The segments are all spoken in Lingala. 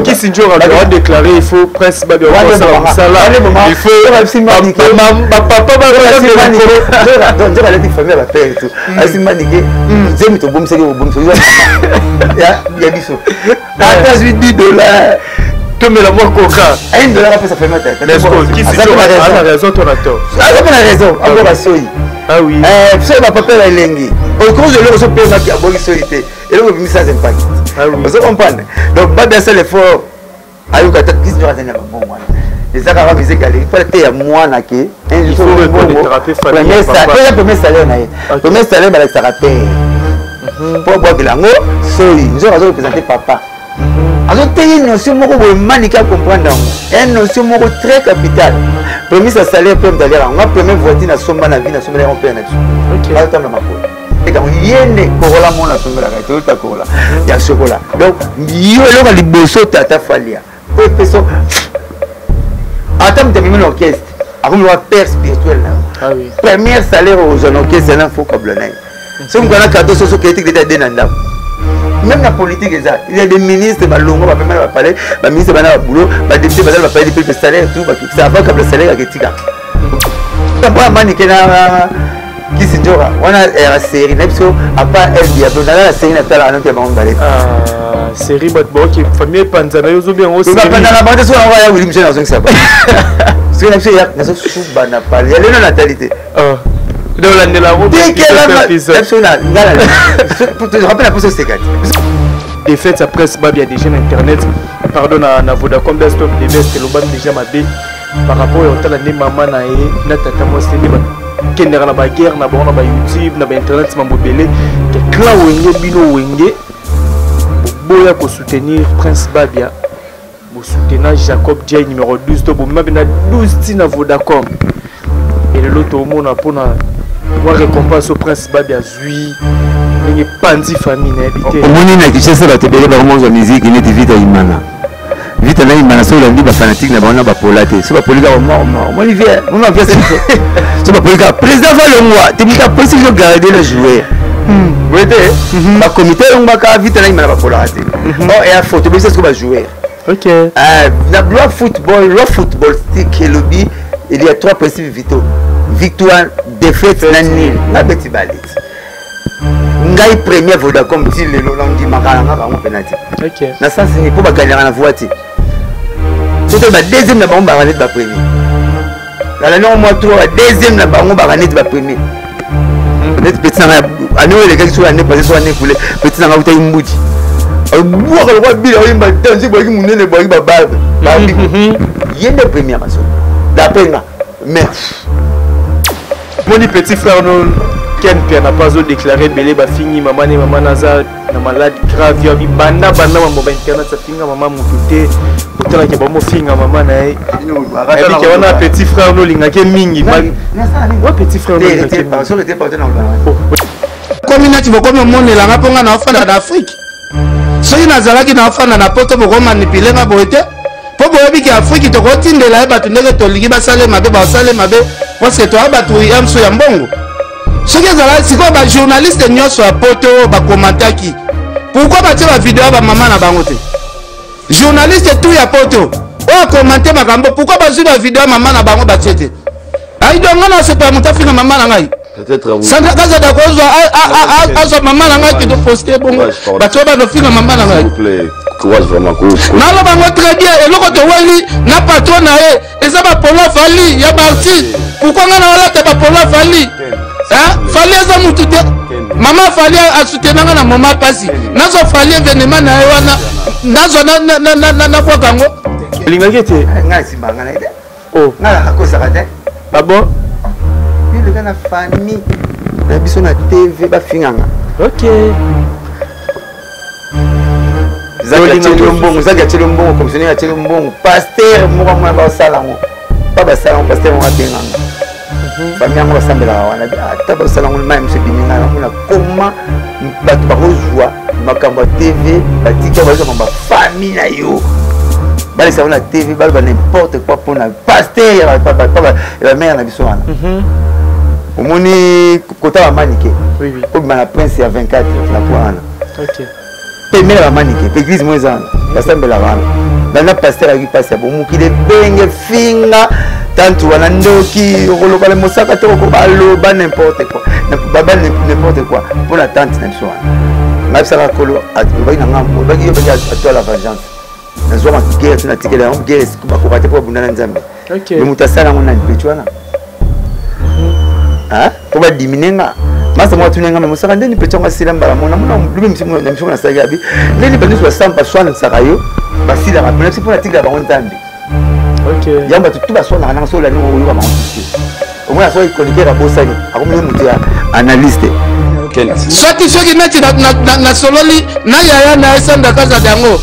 Kisi Njora doit déclarer, il faut Prince Babi osala mosala, il faut bapapa. Nzoka alati famille ya bapère tout, asimba nike zemi tobomisaki, kobomisa ya biso, ata azwi 10 $. Tomela mwa coca. 1 dollar apesa famille. Kisi Njora raison to na tort? Aza mpe na raison, akoka soyi. Ah oui. Soki bapapa ya elengi, okozi eloko sopemaki, aboki soyi te, eloko ebimisi sans impact. Ozo comprendre? Donc Babi asala effort, ayoka ata Kisi Njora azali na babongo wana, eza kaka musique aleki mpo te ya mwana ke premier salaire na ye, premier salaire balakisaka te mpo abwakela yango soyi. Nzoka azo représente papa, azoteyi notion moko boye, maniki acomprendre yango, un notion moko très capital. Premier sa salaire mpe moto aliaka yango, première voiture nasomba na vie, nasombela yango mpe na biso, azotambola makolo ekango ye nde Corolla mona asombelaka, Toyota Corolla ya chocolat. Donc yo eloko liboso tata falia po epeso ata moto amemi na orchestre, akomi wa père spirituel na yo. Première salaire ozwa na orchestre na fo kabula na ye, soki moto ana cadeau soso critique leta de na ndako. Même na politique eza, il y a des ministres balongwa, bapema na bapalais, baministre bana baboulot, badéputé bazala bapalais du peuple, salaire tout bakisa avant kabula salaire aketika mpo amanike na Kisi Njoka wana ya série na biso. Apa El Diablo naza na série, natalaka noki ya bango mibale. Série bato baoki famille epanza na yo, ozobi yango. Bapanza na bango te. Soki yango ya wili miso, nazongisa ba soki na biso nazosuba na pale ya lelo, natali te. Donc olandela yango. Biso rappel na poso oseka te. Défaite ya Prince Babia déjà na internet, pardon, na Vodacom Best of the Best, elobami déjà mabe par rapport ya kotala nde mama na ye na tata mwasi nde bakendaka na baguerre na bango na bayoutube, na bainternet, mambo ebele ke clan Wenge, bino Wenge boboya kosoutenir Prince Babia, bosoutenir Jacob J numéro 12 to bomema mpe na 12 ntina Vodacom. Elelo toomona mpona mwa récompense o Prince Babia azwi ndenge panzi famille, nayebi te. Omoni, na Kinshasa bato ebele bakomozwa musique neti Vita Imana, Vita na Imana. Soki olandi bafanatique na bango na bapola te, so bapoli kaka omoni vie moma vie so bapoli kaka président valongwa te, moto apolisi biso garde le joueur boye te, bakomité elongwaka, Vita na Imana bapolaka te. Or eya faute boyisa siko bajoueur. Na loi football, loi footballistique elobi il y a trois principes vitaux: victoire, défaite na nul. Nga beti baleti ngai premier Vodacom ti lelo nandimaka nanga bango mpena te na sens nini mpo baganyaka na voi te, soki ba deuxième na bango baka neti bapremier, nalandi yango mwa trois, ba deuxième na bango baka neti bapremier, neti petit nanga année oyo elekaki, soki année passé, soki année écoulé, petit nanga utaki mbuti, bwaka lokwa bila oyimba danse, bwaki monene, bwaki babarbe babi, ye nde premier maso d'après nga. Mais moni petit frère no Ken Piana pas azodéclare ebele bafingi mama ne, mama naza na malade grave ya bibanda banda mambo ba internet, afinga mama motu te, otalaki bamofinga mama na ye, ayebike wana petit frère no olingaki mingi wa petit frère. Komi neti bokomi omonelanga mpo nga naofanda na Afrique. Soki nazalaki naofanda na Poto, bokomanipuler nga boye te, mpo boyebi ke Afrique tokotindela ye bato ndenge tolingi, basale mabe, basale mabe, parce que toya bato ya mosu ya mbongo. Soki ezalaki sikoyo bajournaliste nyonso ya Poto oyo bakomantaki, pourquoi batie bavideo ya bamama na bango te? Journaliste tout ya Poto oyo akomante makambo, pourquoi bazwi bavideo ya mama na bango batie te? Aido nga na sepa moto afinga mama na ngai, Sandra Kazada kozwa azwa mama na ngai kende poste bongo, bato oyo bazofinga mama na ngai, naloba ngo très bien. Eloko toweli na patron na ye eza bapolo Fally ya baartiste. Pourquoi ngai nawalata bapolo Fally? Fally eza mutu te. Mama Fally asutenanga na moma mpasi, nazwa Fally événement na ye wana, nazwa nabwaka yango. Olingaki ete ngai asimbanga na ye te. Ngai nakakosaka te. Ah bon? Yo na famille na biso na TV bafinganga. Mbongo Zaki atieli mbongo, commissionnaire atieli mbongo, pasteur moko amona basala yango, pa basala yango, pasteur moko abenganga famille yango, basambelaka wana, ata basala yango mai moso ebimi. Ngai namona koma bato bakozwa makambo ya TV, batika bazwa makambo ya famille na yo, balesa yango na TV, baloba n'importe quoi mpona pasteur ya bamare na biso wana. Omoni kota bamanike obima na Prince ya 24 na point wana, pembeni ya bamanike mpe église mo eza wana. Basambelaka wana. Banda pasteur ayaki mpasi ya bomokili ebenge finga tante wana ndoki okoloba na mosaka te baloba n'importe quoi, baba n'importe quoi mpo na tante na biso wana. Ngai bisaka kolo alobaki na ngai, olobaki yo baki à toi la vengeance. Nazwaka guerre te, natikela yango guerre, bakoka te mpo babunda na Nzambe. Me moto asala yango nani? Peti wana mpo badimine nga. Masa moko atuni nga, me mosaka ndeni peti yango asila mbala mona mona lobi na miso nasalaki abi ndeni bato nyonso baswanisaka yo basilaka mpona biso mpo natikela bango Nzambe. Yango bato tu baswanaka nanga, so olandi oyoka bango susu omona soki chroniqueur abosani akomi ye moto ya analyste. Soki neti nasololi na yaya na ye Sandra Kazadi, yango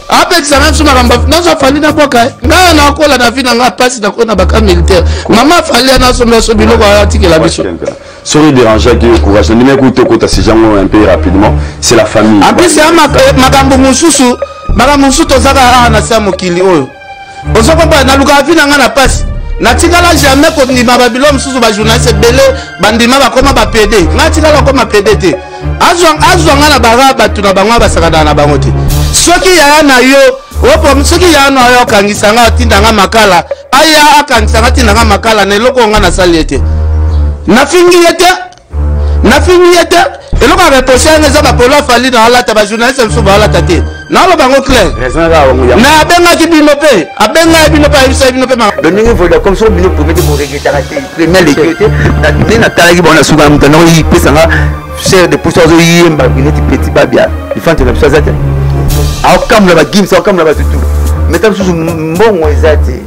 apekisanga biso makambo nazwa Fally na bwaka ye. Ngai nakola na vie na ngai mpasi, nakola na baka militaire. Mama Fally anasomba biso biloko, atikela biso. Soki dérangeaki yo, courage. Nandimi kutu tokota sujet yango un peu rapidement, c'est la famille. En plus ya makambo mosusu, makambo mosusu tozaka awa na se ya mokili oyo, ozokompa nalukaka vie na ngai na mpasi. Natikala jamais kondima babilo mosusu. Bajournaliste ebele bandima bakoma bapd, ngai atikala kokoma pd te. Azwa ngai na bara bato na bango basakanaka na bango te. Soki yaya na yo opo, soki yaya na yo akangisa ngai, atinda ngai makala, aya akangisa ngai, atinda ngai makala na eloko oyo ngai nasali ye te, nafingi ye te, nafingi ye te. Eloko ya reproche yango eza bapolo afali na alata, bajournaliste mosusu baalata te. Naloba yango clair, mais abengaki bino mpe, abengaki bino mpe, ayebisaki bino mpe. Donc ndenge Vodacom, soki bino premier te, boregretaka te. Premier leki te, nde natalaki bango na suka na moto andako epesanga chair de poso, azoyemba neti Petit Babia ifante na biso aza te, aokambola bagims, aokambola batutu. Mais ta mosusu mbongo eza te,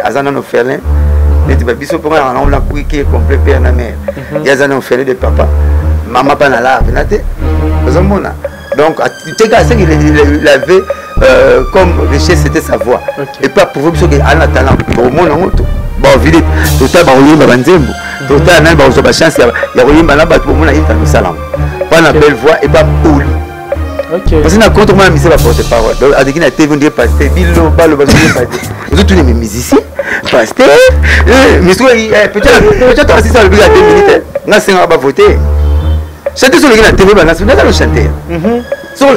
aza nano orphelin neti babiso mpo nga nango nakuiki complet père na mère. Ye aza na orphelin de papa, mama mpa na larve na te, ozomona. Donc teka ce qu'il avait comme richesse, c'était sa voix. Et puis approuver biso ke ana talent, omona yango to baovile totala bakoyemba banzembo, totala nani bakozwa bachance ya koyemba na bato, bomona ye kosala yango mpa na belle voix et pas poli. Parce que na compte omona mise baporte parole, donc azalaki na TV ondire pasteur, biloba loba, azoyemba te, ozotuna me musicien pasteur misu peut-être asisa alobiki ya 2 minutes. Nga sengaka bavote chanteur, so oloki na TV banasi naza lo chanteur.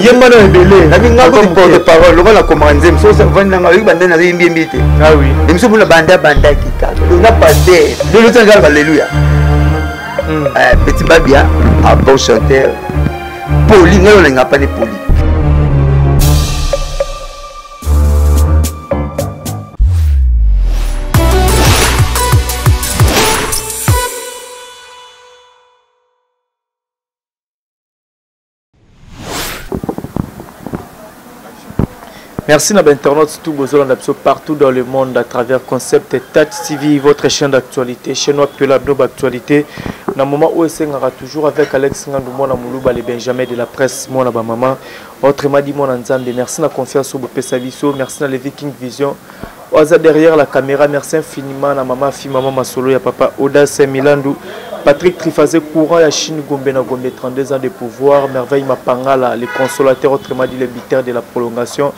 Yemba na ebele. Nabi nga kuti porte parole lokola nakomaka nzembo, so vandi nanga oyoki bandani nazoyembi yembi te. Emiso mpona banda bandaki kaka na pasteur lelo tina kaka baleluya. Petit Babia, un bon chanteur poli, ngai olenga pa ne poli. Merci na internautes tout bozolanda biso partout dans le monde à travers Concept Touch TV, votre chaîne d'actualité, chaîne actuelle bino actualité. Na moment où esengaka toujours avec Alex Ngandou, mwana Moulouba, les Benjamin de la presse, mwana ba maman, autrement dit mwana Nzambe. Merci na confiance au bopesa biso, merci na les King Vision. Oaza derrière la caméra, merci infiniment na maman fi maman Masolo ya papa Audace Milandu. Patrick Trifazé, courant ya Chine Gombe na Gombe, 32 ans de pouvoir, Merveille Mapangala, les consolateurs, autrement dit les biteurs de la prolongation.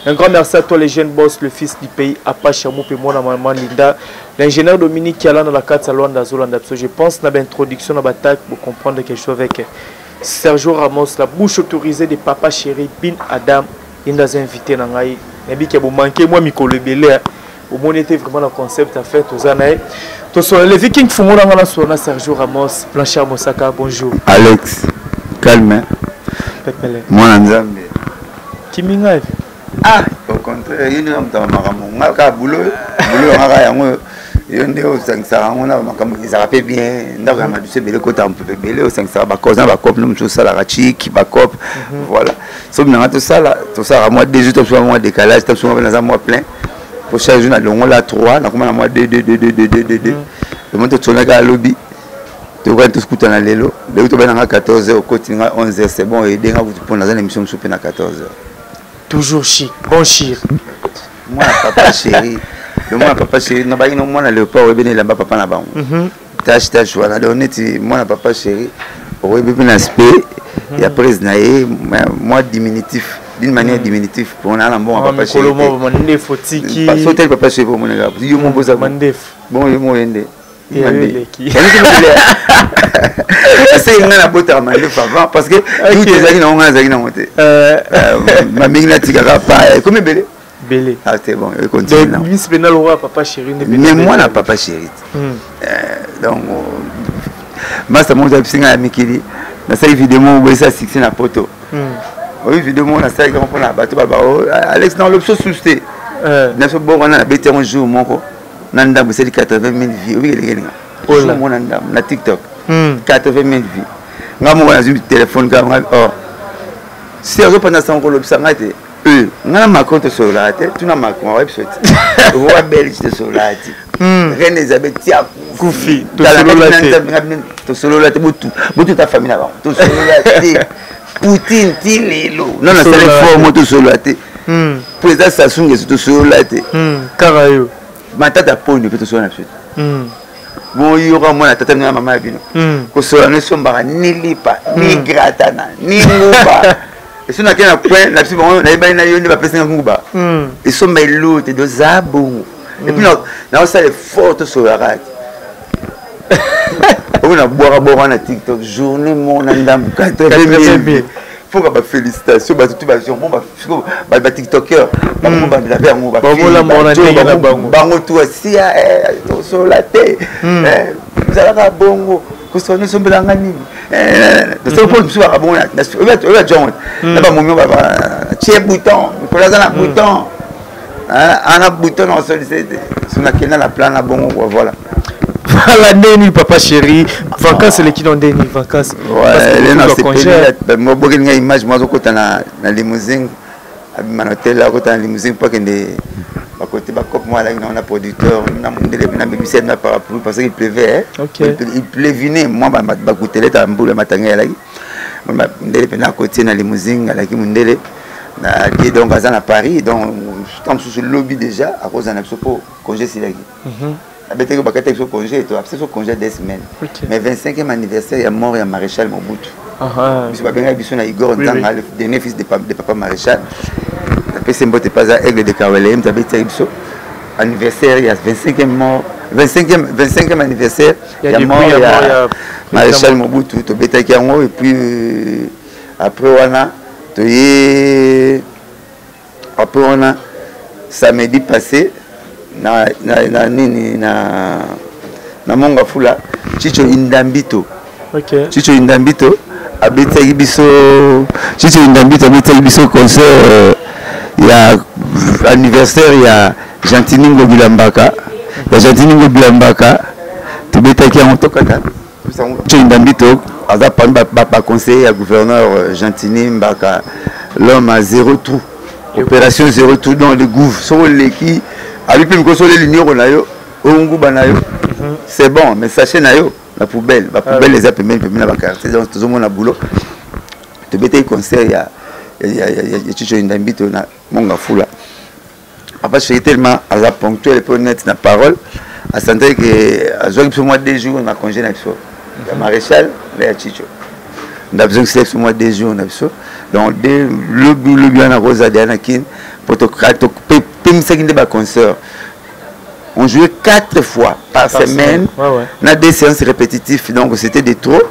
Un grand merci à toi les jeunes boss, le fils du pays, Apache Moupe, moi maman Linda, l'ingénieur Dominique Kiala dans la 4 Luanda Zolanda. Je pense na introduction na bataille pour comprendre quelque chose avec Sergio Ramos, la bouche autorisée de papa chéri Bin Adam, inda invité na ngai. Nabi ke bo manquer moi mikolo ebele omoni était vraiment le concept à faire toza na ye. Tosolo le Viking fungola nga na solo na Sergio Ramos Blanchard Mosaka, bonjour. Alex, calme. Pepele. Mwana Nzambe. Kiminga. Ah, au contraire, ye nde moto ya makambo nga kaka bulo bulo nga kaka yango, yo nde osangisaka yango na makambo ezalaka mpe bien. Ndako ya madusu ebele ekotaka mopepe ebele, osangisaka bacause na bacope no mosusu, osalaka chik bacope. Voilà, soki nanga tosala, tosalaka mwa 2 jours, tosuka mwa décalage, tosuka mpe naza mwa plein po chaque jour nalongola 3, nakoma na mwa 2 2 2 2 2 2 2 2. Lemo totonaki alobi tokani tokutana lelo lelo, tobali nanga 14 heures, okoti nga 11 heures, c'est bon, edenga kutu mpo naza na émission mosusu mpe na 14 heures. Toujours chic, bon chir. Mwana papa chéri, le mwana papa chéri nabaki no mwana léopard, oyebi na elamba papa na bango tache tache wana. Donc neti mwana papa chéri, oyebi mpe na aspect ya prise na ye mwa diminutif, d'une manière diminutif, mpona na mbongo papa chéri. Mandefu otiki. So otali papa chéri, omonaka yo mo boza mandefu. Bon, yo mo ye nde. Aseki ngai nabotaka mandefu avant parce que tout ezalaki nango, ngai nazalaki nango te. Bamingi natikaka pa ekomi ebele. Bele. Ah, c'est bon, continue. Miss pena lokola papa chéri nde. Mais mwana papa chéri. Donc masta moko azalaki ngai ya mikili, nasali video moko boye, esa succès na poto. Oyo video moko nasalaki yango mpona bato baba Alex na olobi so susu te na so bongo wana nabeti yango jour moko na ndambo, esali 80 000 vues. Obiki elekelinga jour moko na ndambo na TikTok, 80 000 vues. Nga moko nazwi telefone kaka nga, oh si azopanza sango kolobisa ngai te. Nga na Macron tosololaka te. Tuna Macron, ayebi biso te. Roi belge tosololaka te. Reine Elizabeth ti akufi tosolola te. Botuta famille na bango, tosolola te. Poutine ti lelo non, nasala effort mo, tosolola te. Président Sassou Nguesso tosolola te. Kaka yo. Matata Poni mpe tosolola na biso te. Boyoka mwana tata na mama ya bino, kosolola no esombaka ni lipa ni gratana ni nguba. Eso nake na coin na biso bango nayebani na yo nde bapesi nga nguba, esomba elo te. Doza bongo et puis naosala effort, tosololaka te. Oyo nabwaka bwaka na TikTok journée moko na ndambu, 80 000. Foka bafélicitation, bato tu bazongo, batiktoker bango bandela mpe yango, bango tu asia tosolola te, ozalaka bongo kosola esombelanga nini mpo mosusu baka bongo oyo bajongo na bamomi tie bouton mikolo aza na bouton ana bouton na osolise te. So nakenda na plan na bongo quoi, voilà. Voilà, ndeni papa chéri, vacances eleki na ndeni vacances. Mobokeli ngai image mo azokota na limousine, abima na hotel, akota na limousine mpo akende bakote bacope mo alaki nango na producteur na mondele na bebisi na parapluie parce qu'il pleuvait. Il pleuvine mwa bakuteleta ya mbula matanga eyalaki. Mondele mpena akotie na limousine, alaki mondele na die. Donc aza na Paris, donc ntango mosusu lobi déjà akozala na biso mpo congé esilaki. Abetaki bakataki biso congé, to apesa biso congé 2 semaines, mais 25e anniversaire ya mort ya maréchal Mobutu, biso babengaki biso na Igor Nzanga, le dernier fils de papa maréchal, napesi mbote mpe aza aigle de Kawele, ye abetisaki biso anniversaire ya 25e mort, 25e anniversaire ya mort ya maréchal Mobutu. Tobetaki yango et puis après wana toye, après wana samedi passé na nini na Monga Fula, Chicho Indambito. Chicho Indambito abetisaki biso, Chicho Indambito abetisaki biso concert ya anniversaire ya Gentini Ngobila Mbaka, ya Gentini Ngobila Mbaka. Tobetaki yango tokata. Chicho Indambito aza parmi baconseiller ya gouverneur Gentini Mbaka, l'homme à zéro trou, opération zéro trou dans le gouv. Soki oleki abi mpe mikoso oleli nioko na yo, oyo nguba na yo, c'est bon, mais sachet na yo na poubelle, bapoubelle eza pembeni pembeni na baquartier. Donc tozomona boulot. Tobetaki concert ya Chicho Indambito na Monga Fula. Papa chéri tellement aza ponctuel mpe honnête na parole, asantaki ke azwaki biso mwa 2 jours na congé na biso ya maréchal na ya Chicho, ndabizongisela biso mwa 2 jours na biso. Donc de lobi lobi wana kozala deya na Kine po topemisaki nde baconcert. On jouait quatre fois par semaine. On a des séances répétitives, donc c'était des trop.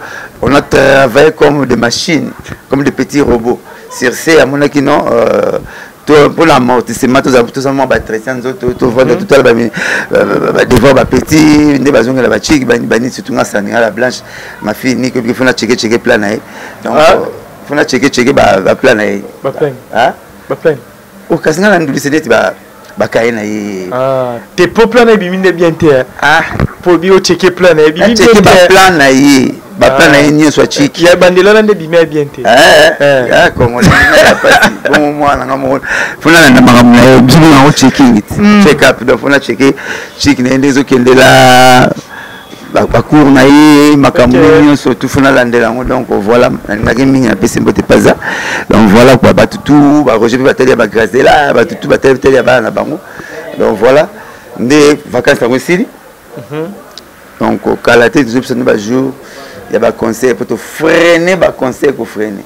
On a travaillé comme des machines, comme des petits robots. Sur ce, à mon avis, non, pour l'amortissement, tozala batraité nzoto, tovanda, totala badevoir, bapetit nde bazongela bachiki bani, surtout nga saninga la blanche, ma fille Niko, fona cheke cheke plan na ye. Donc fona cheke cheke baplan na ye. Kasi nga na ndulisi neti bakaye na ye. Te, po plan na ebimi nde bien te. Po bi ocheke plan na ebimi bien te. Baplan na ye, baplan na ye nyonso achiki. Ya bandela wana nde ebimi ya bien te. Congolais pasi bongo. Mwana nga moko fona landa makambo na ye, biso nango checking, check up. Donc fona cheke chiki na ye nde ezokendela bacours na ye, makambo nyonso tu fona landela yango. Donc voilà, nalingaki mingi napesi mbote paza. Donc voilà quoi, bato tu baroger mpe batali ya bagracela, bato tu batali tali ya bana na bango. Donc voilà nde vacance yango esili. Donc kala te tozobisa nde bajour ya baconcert mpo tofreine baconcert, kofreine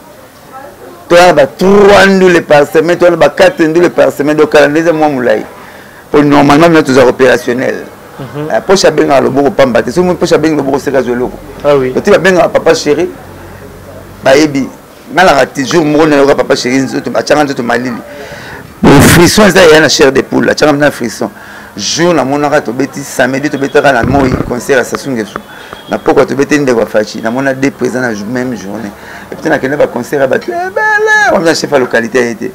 toyana ba 3 ndule par semaine, toyana ba 4 ndule par semaine. Donc kala nde eza mwa molai po normalement mina tozala opérationnel. Poche abengaka loboko pamba te. Soki poche abengi loboko, seka azwa eloko. Ah oui. Oti babengaka papa chéri, bayebi nga naka te. Jour moko nayoka papa chéri, nzoto atianga, nzoto malili, frisson eza eya na chair de poule, atianga na frisson. Jour namonaka tobeti samedi, tobetaka na moi concert ya Sassou Nguesso, na pokwa tobeti ndeko ya Faci. Namona deux président na même journée. Et puis nakende baconcert ya bato ebele wamina, chef ya localité aye te,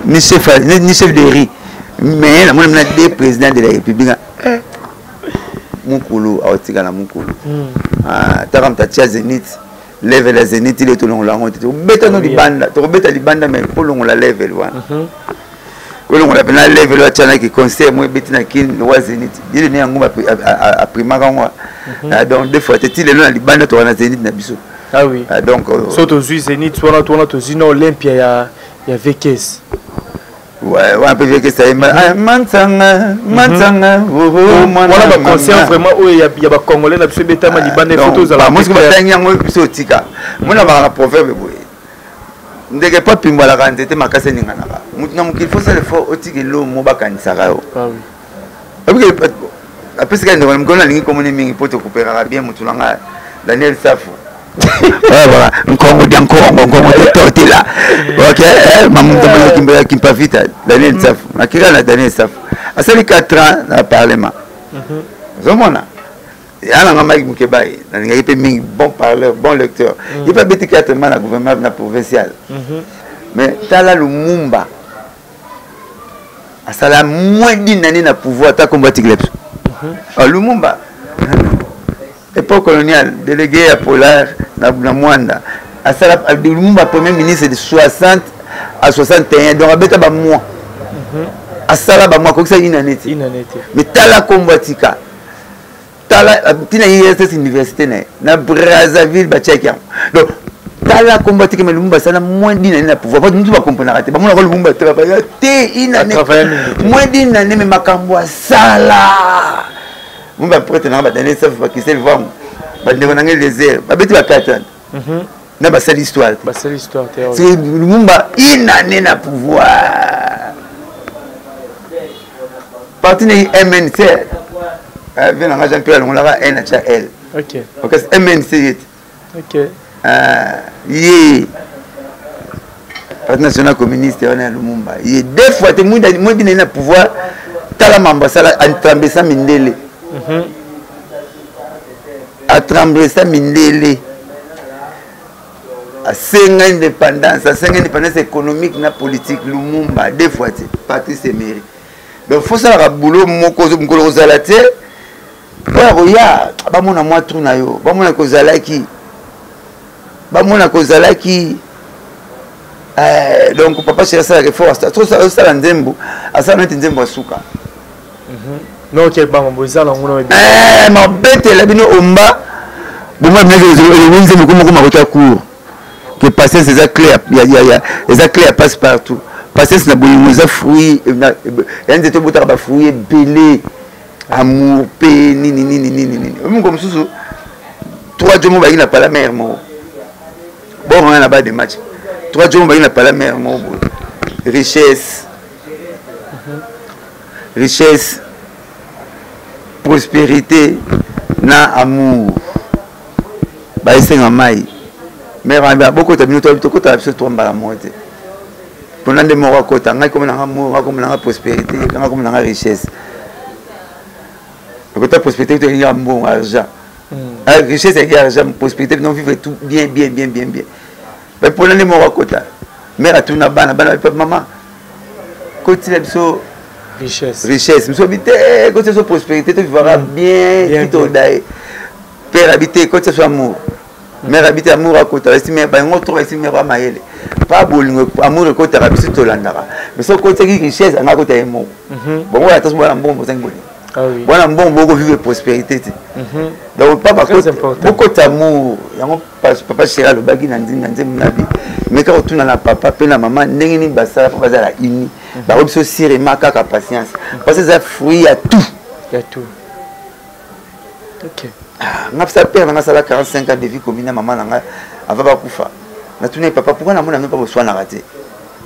ni chef de riz, mais namoni mina deux président de la République. Mokolo aotikala mokolo taka moto atia Zénith, level ya Zénith ile tolongola yango te. Tokobeta no libanda, tokobeta libanda, mais mpo longola level wana, olongola mpena level oyo atianaki concert mo ebeti na Kini lokwa Zénith, yele ne yango aprimaka yango. Donc deux fois te, ti lelo na libanda toka na Zénith na biso. Ah oui. Donc so tozwi Zénith wana, wana tozwi na Olympia ya VKS. Wana mpe VKS ayemba mansanga mansanga. Wana baconcert vraiment oyo ya bacongolais na biso ebetama libanda, ifo tozala. Mosoki batangi yango, biso otika mona baka na proverbe boye: ndeke po apimbwalaka nzete makasi eninganaka. Motu na mokili, fosala effort, otika elomo bakanisaka yo. Apesika ndeko na mokolo nalingi komoni mingi mpo tokoperaka bien. Motu na nga Daniel Safu, nkongo dia nkongo, nkongo dia totela. Ok, mamuto Kimpa Vita, Daniel Safu, nakika na Daniel Safu, asali 4 ans na parlement. Ozomona ya nanga Mike Mukebai, nalingaki mpe mingi, bon parleur, bon lecteur. Ye mpe abeti 4 mois na gouvernement na provincial. Mais tala Lumumba, asala moins d'une année na pouvoir, ata kombo atikela biso. Lumumba, époque coloniale, délégué ya Polar na Mwanda. Asala Lumumba premier ministre de 60 à 61, donc abeta bamois, asala bamois, akokisa une année te. Mais tala kombo atika, tala ntina ISS, université na ye na Brazzaville batiaki yango. Donc tala kombo atika. Mais Lumumba asala moins d'une année na pouvoir. Bato mosusu bakomprenaka te, bamonaka Lumumba travailla te. Une année, moins d'une année, mais makambo asala. Mo baprêtre nanga badaniel Safu, bakisel vango, bandeko nanga Elezer, babeti ba 4 ans na basali histoire te. Lumumba une année na pouvoir, parti na MNC, ve nanga Jean Pierre alongolaka N, atya L. Okasi MNC ye te. Ye Parti national communiste wana ya Lumumba, ye deux fois te, moins d'une année na pouvoir, tala mambo asala. Atremblesa mindele, atremblesa mindele. Asenga indépendance, asenga indépendance économique na politique. Lumumba deux fois te, Patrice Emery. Donc fosalaka boulot moko, mokolo kozala te oyo koya, bamona mwa trou na yo, bamona kozalaki, bamona kozalaki. Donc papa chéri asalaka effort, osala nzembo, asala neti nzembo ya suka. Donc bango eza nango. Mabetela bino omba bongo elongi nzembo komoko makota cour que patience eza clé, eza clé ya passe partout. Patience na bolingo eza fruit ya nzete, obotaka bafruit ebele. Amour mpe nini nini nini nini. Moko mosusu, trois jours mo bayaki na pala mare moko bongo na ba de match, 3 jours mo bayaki na pala mare moko boye: richesse, richesse, prospérité na amour. Baesenga mai mare, bokota bino, tokotala biso to mbala moko te, mpona nde moko akota. Ngai komo nanga amour, ngai komo nanga prospérité, ngai komo nanga richesse. Okota prospérité, tolingi ya mbongo, argent. Richesse elingi argent, prospérité non, vivre tout bien bien bien bien bien. Mpona nde moko akota, mare atuna bana, bana: mama, kotila biso richesse. Richesse. Biso bi te, kotila biso prospérité, tovivaka bien ti toda ye. Père abi te, kotila biso amour. Mare abi te, amour akotaka esi. Mais bango tro esi mare amayele pa bolingo, amour ekotaka, biso tolandaka. Mais soki okotiaki richesse, anga akota ye moko bongo. Ata so bwana mbongo, bozangi bolingo, bwana mbongo boko vivre prospérité te. Donc papa, bokota amour yango. Papa chéri alobaki na nzembo na bi mais kaka otuna na papa mpe na mama ndenge nini basala mpo bazala uni. Bango biso sirema kaka patience, parce eza fruit ya tout. Ya tout, ok. Nga pesa père nanga asala 45 ans de vie commune na mama na nga avant bakufa. Natuni papa: pourquoi namona no mpa boswanaka te?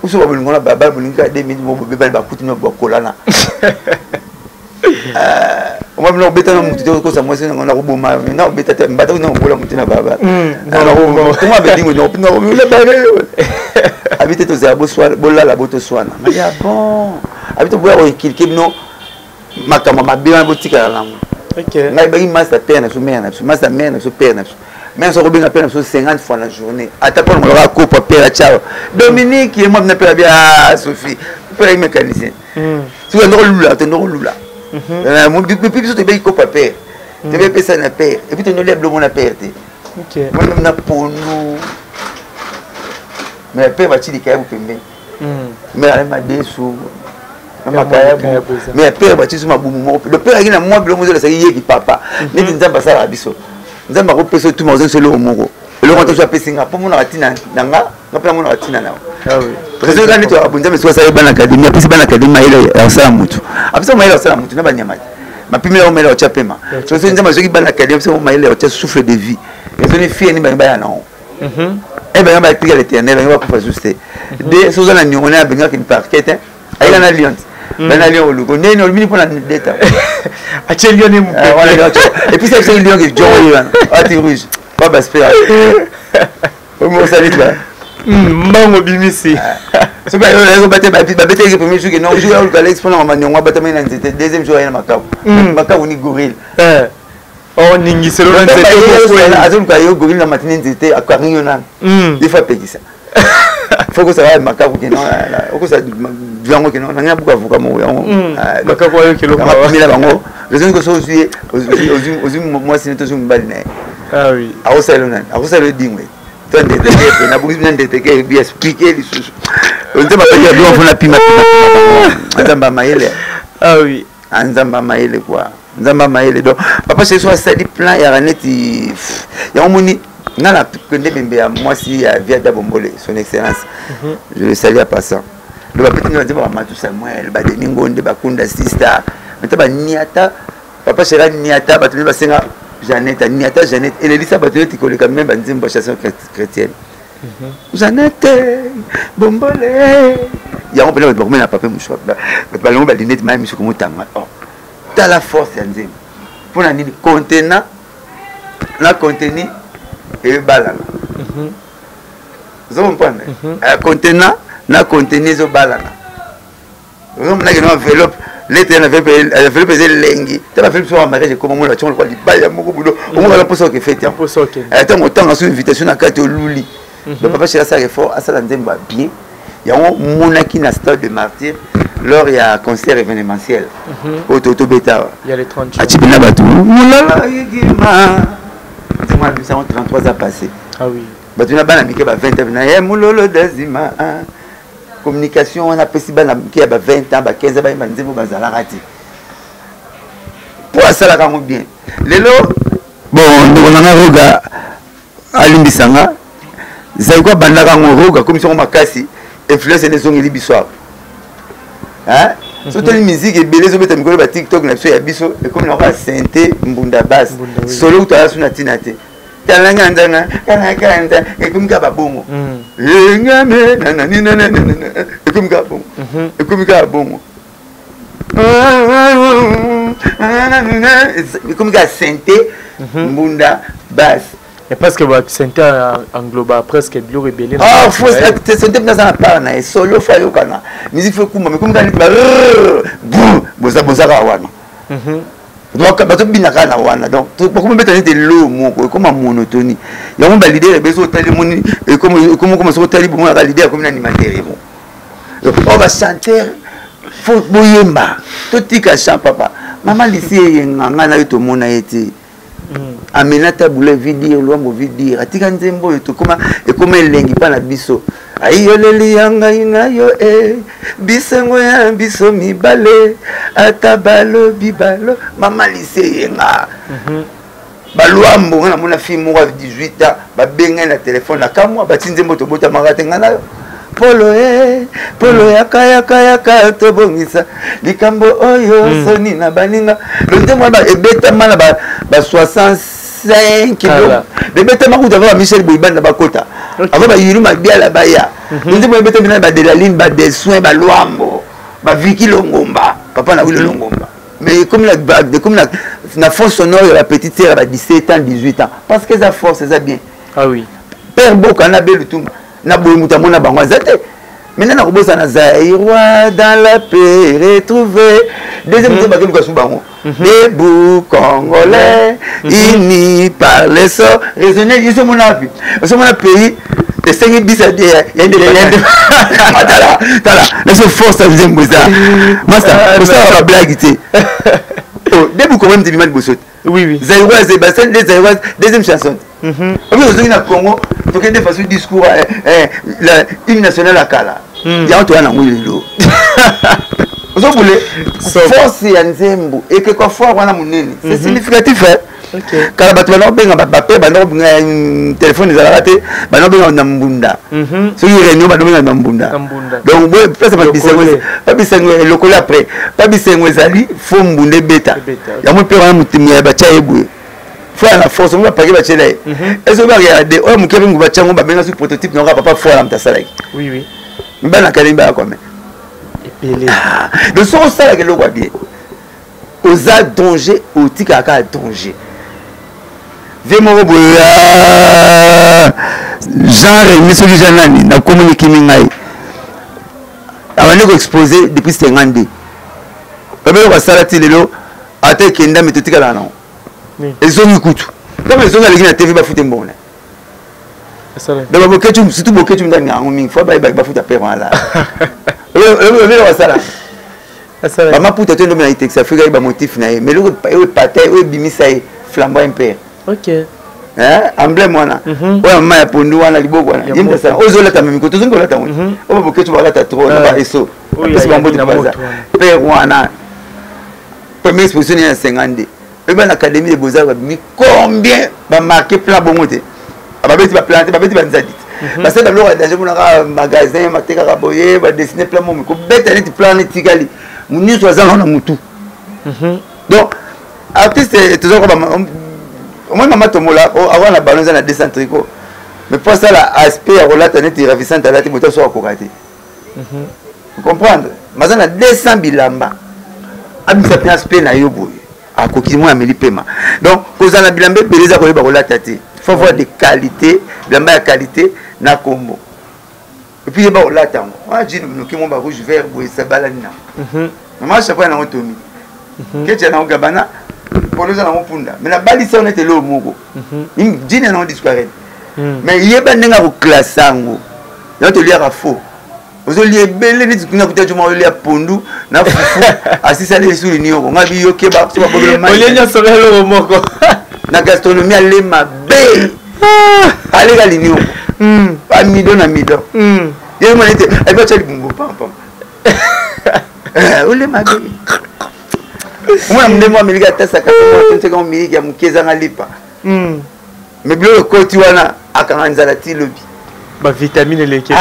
Uso babolingo na baba bolingi kaka 2 minutes mo bobebani, bakuti no bakolana. Omwa bino obeta na motu te, okosa mwasi nango nakoboma nga, obeta te mbata kuna kobola motu na balabala. Koma bedingo abi te, tozala bolala bo toswana. Ya bon, abi toboya koinculquer bino makambo mabe wana, botikala nango. Ngai baki masta père na biso, mère na biso, masta mère na biso, père na biso, mère so kobenga père na biso 50 fois na journée, ata mpo na molaka akopa père atia Dominique ye mwa bina père abi ah Sophie, père ayi mécanicien. Soki ndoko lula te, ndoko lula puis biso toyebi kopa père, toyebi epesa na père, et puis tonolia biloko na père te, mwana na pondu, mais père bati likayabu pembeni, mais ale madesu na makayabu, mais père bati so mabumu moko. Le père aki na mwa biloko mozolasaki yeki papa neti Nzambe asalaka biso. Nzambe akopesa otuma ozongisa eloko moko, eloko ata so apesi nga mpo monaka ntina na nga, nga mpe namonaka ntina na raison eza neti Nzambe soki asali bana académie, apesi bana académie mayele ya kosala motu, apesi mayele ya kosala motu na banyama te, mapimela yango mayele ya kotya pema. Soki Nzambe azoki bana académie, apesi yango mayele ya kotya souffle de vie, ezoni fie ni bangi baya nango e bangi batika l'éternel, bangi bakufa susu te. De soki oza na niongo naye abengaki parquet te, ayela na lion te, bana lion oluko ndeni olobini mpona deta. Atie lion ne. Et puis c'est lion ke jongo ye wana ati rouge ba baspe omosali ba mbango bimisi. Soki babetaki premier jour ke non, jour ya oluka Alex mpona maniongo abatamaki na nzete, deuxième jour aye na makabu, makabu ni gorille. Oningiselo na nzete. Azoluka yo gorille na matini nzete, akangi yo nano, il faut apekisa, faut kosala makaku keno okosa yango keno nangi nabuka avoka moko yango. Makaku ayokelo. Mila bango raison ko so ozwi ozwi mwasi ne to ozwi mobali na ye, akosala nani? Akosala edingwe to ndete ke nabongisi na ndete ke bi expliquer lisusu. Nzambe apeki ya biloko mpona pima pima. Nzambe mayele. Ah oui. Nzambe mayele quoi, Nzambe mayele. Donc papa chéri so asali plan yaka neti yango moni nga na kende bembe ya mwasi ya Viada Bombole, son excellence, je le salue en passant. Le bapeti nga nzembo bamatu Samuel badeni ngonde bakunda sister meta baniata papa chéri aniata bato nde basenga Jeannette, aniata Jeannette elelisa bato neti koleka même banzembo ya chanson chrétienne. Jeannette Bombole yango mpena bato bakomena papa mosu, bato balongo balineti maya miso komotanga. Tala force ya nzembo mpona nini contenant na contenu ebalana. Ozo comprendre? Contenant na contenu ezobalana. Ozomonaki na enveloppe, lettre na enveloppe eza elengi te. Ba enveloppe so mariage ekoma mona bationgo lokwa libaya moko budo omokala mposa oke fete ntango otanga so invitation na kati oluli. Donc papa chéri asala effort, asala nzembo ya bien. Yango monaki na stade de martyr lors ya concert événementiel oyo tobeta awa, ati mpena bato molala yegima nzembo na biso yango 33 ans passé, bato na bana mike ba 20 ans na ye mololo dazima. Communication wana apesi bana mike ya ba 20 ans, ba 15 ans bayemba nzembo bazalaka te mpo asalaka yango bien. Lelo bon, ndeko na nga Roga alimbisa nga, Zaiko abandaka yango, Roga akomisi yango makasi, influence ene ezongeli biso awa. So toli musique ebele ezobeta mikolo ba TikTok na biso ya biso ekomi na kaka synthé, mbunda basse, solo kutu aza su na ntina te. Talanga nzanga kalakanta ekomi kaka babongo engame nanani, ekomi kaka bongo, ekomi kaka bongo, ekomi kaka synthé, mbunda basse. Et parce que synthé engloba presque biloko ebele. Ah, faut synthé mpenza aza na part na ye, solo faut ayokana, musique faut ekumba, mais ekomi kaka neti boza bozaka wana, bazobina kaka na wana. Donc bakomi beta neti elo moko, ekoma monotonie. Yango baleader ebele soki otali moni ekoma, soki otali bomonaka leader akomi na animateur mo oyo bachanteur. Faut boyemba, totika chant. Papa mama lisi eyenga ngai na yo tomona ye te. Amena tabula vidire lwambo vidire atika nzembo oyo tokoma ekoma elengi mpa na biso. Ayoleli ya ngai na yo e bisengo ya biso mibale, ata balobi balo mama lisi eyenga balwambo. Nga namona fille moko ya 18 ans, babengai na telefone na kamwa, bati nzembo tobotamaka te ngai na yo. Polo e polo, yaka yaka yaka, tobongisa likambo oyo. Soni na baninga, lo nzembo wana ebetama na ba 65 kilo, ebetama kuta ava bamichel Boyibanda bakota, ava bayilu mabiala baya. Nzembo ebetami na badelaline, badesoin, balwambo, baviki Longomba, papa na Wilo Longomba. Mais ekomi na, na fond sonore ya bapetite sœur ya ba 17 ans, 18 ans, parce que eza force, eza bien. Ah oui. Père Boka na Belutumba na boye, moto amona bango aza te. Maintenant nakobosana Zaïrois dans la paix retrouvé, deuxième nzembo bakeluka su bango, debout Congolais, unis par le sort raisonné. Yo somona wapi? Osomona pays esengi bisa yandele. Tala, tala naso force ya nzembo eza masta osala bablague te. Debout Congolais mtebima liboso te. Oui. Zaïroise basali nde Zaïroise deuxième chanson. Obi ozongi na Congo, tokende façon discours, hymne national ya kala, yango toya nango lelo. Ozobule force ya nzembo ekekwa foire wana monene, c'est significatif. Kala bato banda kobenga bape, banda kobenga, telefone ezalaka te, banda kobenga na mbunda. Soki réunion, banda kobenga na mbunda. Donc boye place babisengo, babisengo elokoli après babisengo ezali fo mbunda ebeta yango mpe wana motimi ya batya ye boye fo ya na force ngo bapake batiela ye. Esoki bakeyaka de oyo moke mingi batya ngo, babenga soki prototype nango papa fo wana moto asalaki. Mibali na kala mibala kwame. Donc soki osalaka eloko ya bien, oza danger, otikaka kaka danger. Vie moko boye, Jean Remi, soki Jean nani nakomoni kimi ngai abandi koexpose depuis 52, babeloko asala ti lelo, ata ekendami totikala nango, ezongi kutu. Ntango ezongi, aleki na TV, bafute mbongo. Donc baboketu, surtout Boketu ndani yango mingi fo bayebaki bafuta pere wana. Obeloko asala bamaputa to ndomi na Itex Afrika, ye bamotif na ye, mais eloko oyo epata ye, oyo ebimisa ye flamboy impere, emblème wana oyo mama ya pondu wana, liboko wana, ye mutu asala oyo ozolata mimiko, tozongi kolata yango oyo baboketu balata trop na baeso, apesi bango mbote baza pere wana. Première exposition ya 52, oyeba na Académie de Beaux-Arts babimi combien, bamarke plan bongo te, babeti baplan te, babeti banzadi te, basali babiloko ya danger monaka magasin batekaka boye, badessine plan momi kobeta neti plan etikali nyonso aza nango na mutu. Donc artiste toza ko omoi mama Tomola awa na ballon eza na 200 tricot, mais po asala aspect ya kolata neti ravissante, alati moto aso akoka te comprendre. Maza na 200 bilamba, abimisa mpe aspect na yo boye, akoki mwa ameli pema. Donc kozala na bilamba ebele eza koyeba kolata te. Faut avoir de qualité, bilamba ya qualité na kombo, et puis yeba kolata yango. Wana jean noki mo ba rouge vert boye, esabalani nango mama chapeau ya nango tomi ketia nango gabana polo eza nango punda, mais nabalisa yo neti eloko moko jean ya nango disparate. Mais yeba ndenge akoklase yango. Yango toliaka faux, ozolia ebele neti kuna kuta juma olia pondu na fufu, asisali esuli nioko nga bi yokeba so babobela. Olie nyonso eloko moko. Na gastronomie ale mabe, aleka linioko amido na mido ye mona ete ayebi atya libumbu pampam, ole mabe. Omona ndenge ameliki atasaka nseka miliki ya moke ezanga lipa, mais biloko ekoti wana akanga nzala ti lobi. Bavitamine eleki.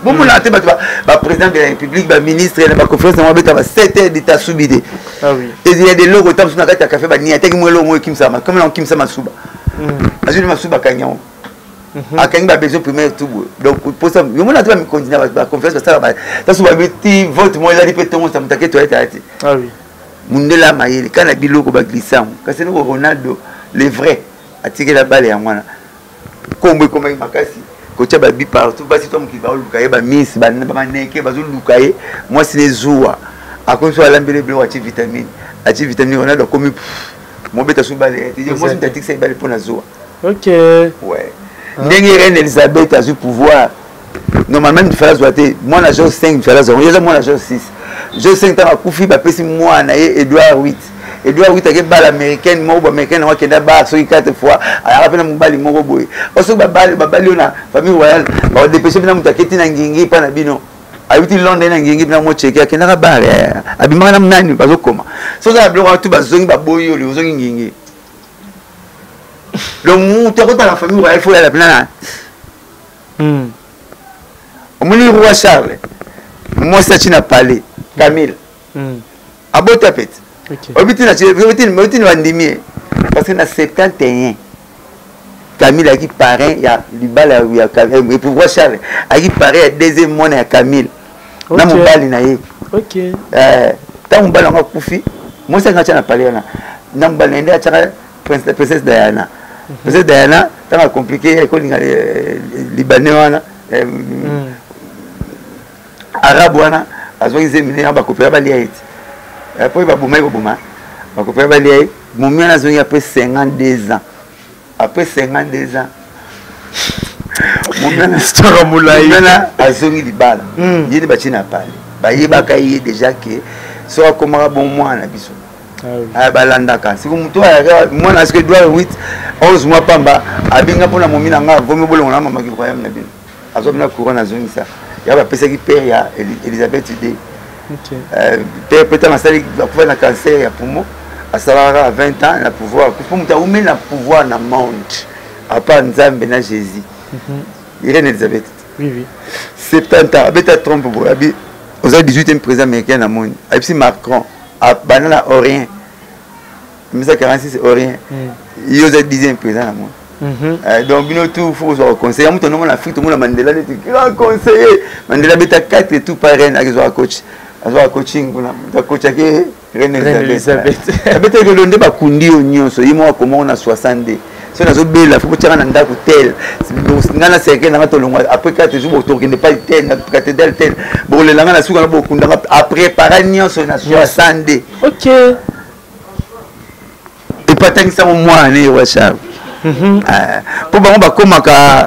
Bomona te bato, baprésident de la République, baministre na baconférence yango babeta ba 7 heures d'état subi te. Ya de eloko ta mosusu na kati ya kafe bania ataki mwa eloko moko ekimisaka comme nango kimisa masuba, azwi masuba, akangi yango, akangi babesoin primaire tout boye. Donc posa yomona te bamikonzi na baconférence basala taso babeti vote moko elali mpe tongo moto ake toilette aya te. Mundele ya mayele kaka na biloko baglisse yango, kasi eloko Ronaldo le vrai atikela bale yango wana, kombo ekomaki makasi kotia babi partout. Basi to mokili baoluka ye, bamisi bamaneke bazoluka ye, mwasi ne zuwa akomi so alambeli biloko, atie vitamine, atie vitamine, Ronaldo akomi mobeta so bale te, mwasi moto atikisa ye bale mpo na zuwa. Ouais, ndenge reine Elizabeth azwi pouvoir, normalement mifala azwa te mwana George 5, mifala azwa eza mwana George 6. George 5 ntango akufi, bapesi mwana ye Edward 8. Edward 8 ake bala américaine moko boye, américaine yango akenda bar soki 4 fois, ayaka mpe na mobali moko boye. O soki babali oyo na famille royale, bakodepeshe mpe na moto aketi na ngingi mpa na bino, ayuti Londres na ngingi mpe na mocheke, akendaka bar, abimaka na nani, bazokoma soki oza na biloko wana tu, bazongi baboyi oyo ozongi ngingi. Donc moto akota na famille royale fo oyala mpena na omoni roi Charles, mwasi aci na palais, Camille abota pete obi tina bandimi ye, parce que na 71 Camille ayaki parrain ya libala ya roi Charles, ayaki parrain ya deuxième mwana ya Camille na mobali na ye. Ntango mobali yango akufi, Mwasi anga atya na palais wana na mobali na ye nde atyaka princesse Diana. Princesse Diana ntango acomplike ekolinga libanais wana, arabe wana, azwaki zemi ne, bakopela balia ye ti po baboma ye, koboma bakopela balia ye. Momi wana azongi après 52 ans, après 52 ans. Histoire molai. Wana azongi libala, ye nde batie na palais. Bayebaka ye déjà ke soki akomaka bon mwana na biso balandaka. Siko moto ayaka mwana soki Edouard 8 11 mois pamba, abenga mpona momi na nga vomi bolongo na mamaki royaume na bino, azwa bina couronne, azongisa ya bapesaki père ya Elizabeth II. Père mpe ntango asali akufa na cancer ya poumon, asalaka kaka 20 ans na pouvoir, akufa. Moto awumeli na pouvoir na monde à part Nzambe na Jésus, Irène Elizabeth. Oui, oui. 70 ans abeta trompe boye, abi oza 18e président américain na moni. Ayebisi Macron abanda na orient 1946 orient, ye oza 10e président na moni. Donc bino tout faut kozwaka conseil ya moto ndongo na Afrique. Tomona Mandela neti grand conseiller. Mandela abeta 4 tout par reine, akezwaka coach, azwaka coaching kuna, moto akochaki reine Elizabeth. Abetaki lelo nde bakundi yo nyonso. Ye moko akomango na 62. So nazobela, fo botiaka na ndako tel, nga na cercueil nanga tolongwa après 4 jours, tokende pa tel na cathédrale tel, bokolela nga na suka na bokundanga. Aprépara nyonso na 62. Epatangisango mwana ne roi Charles, mpo bango bakomaka,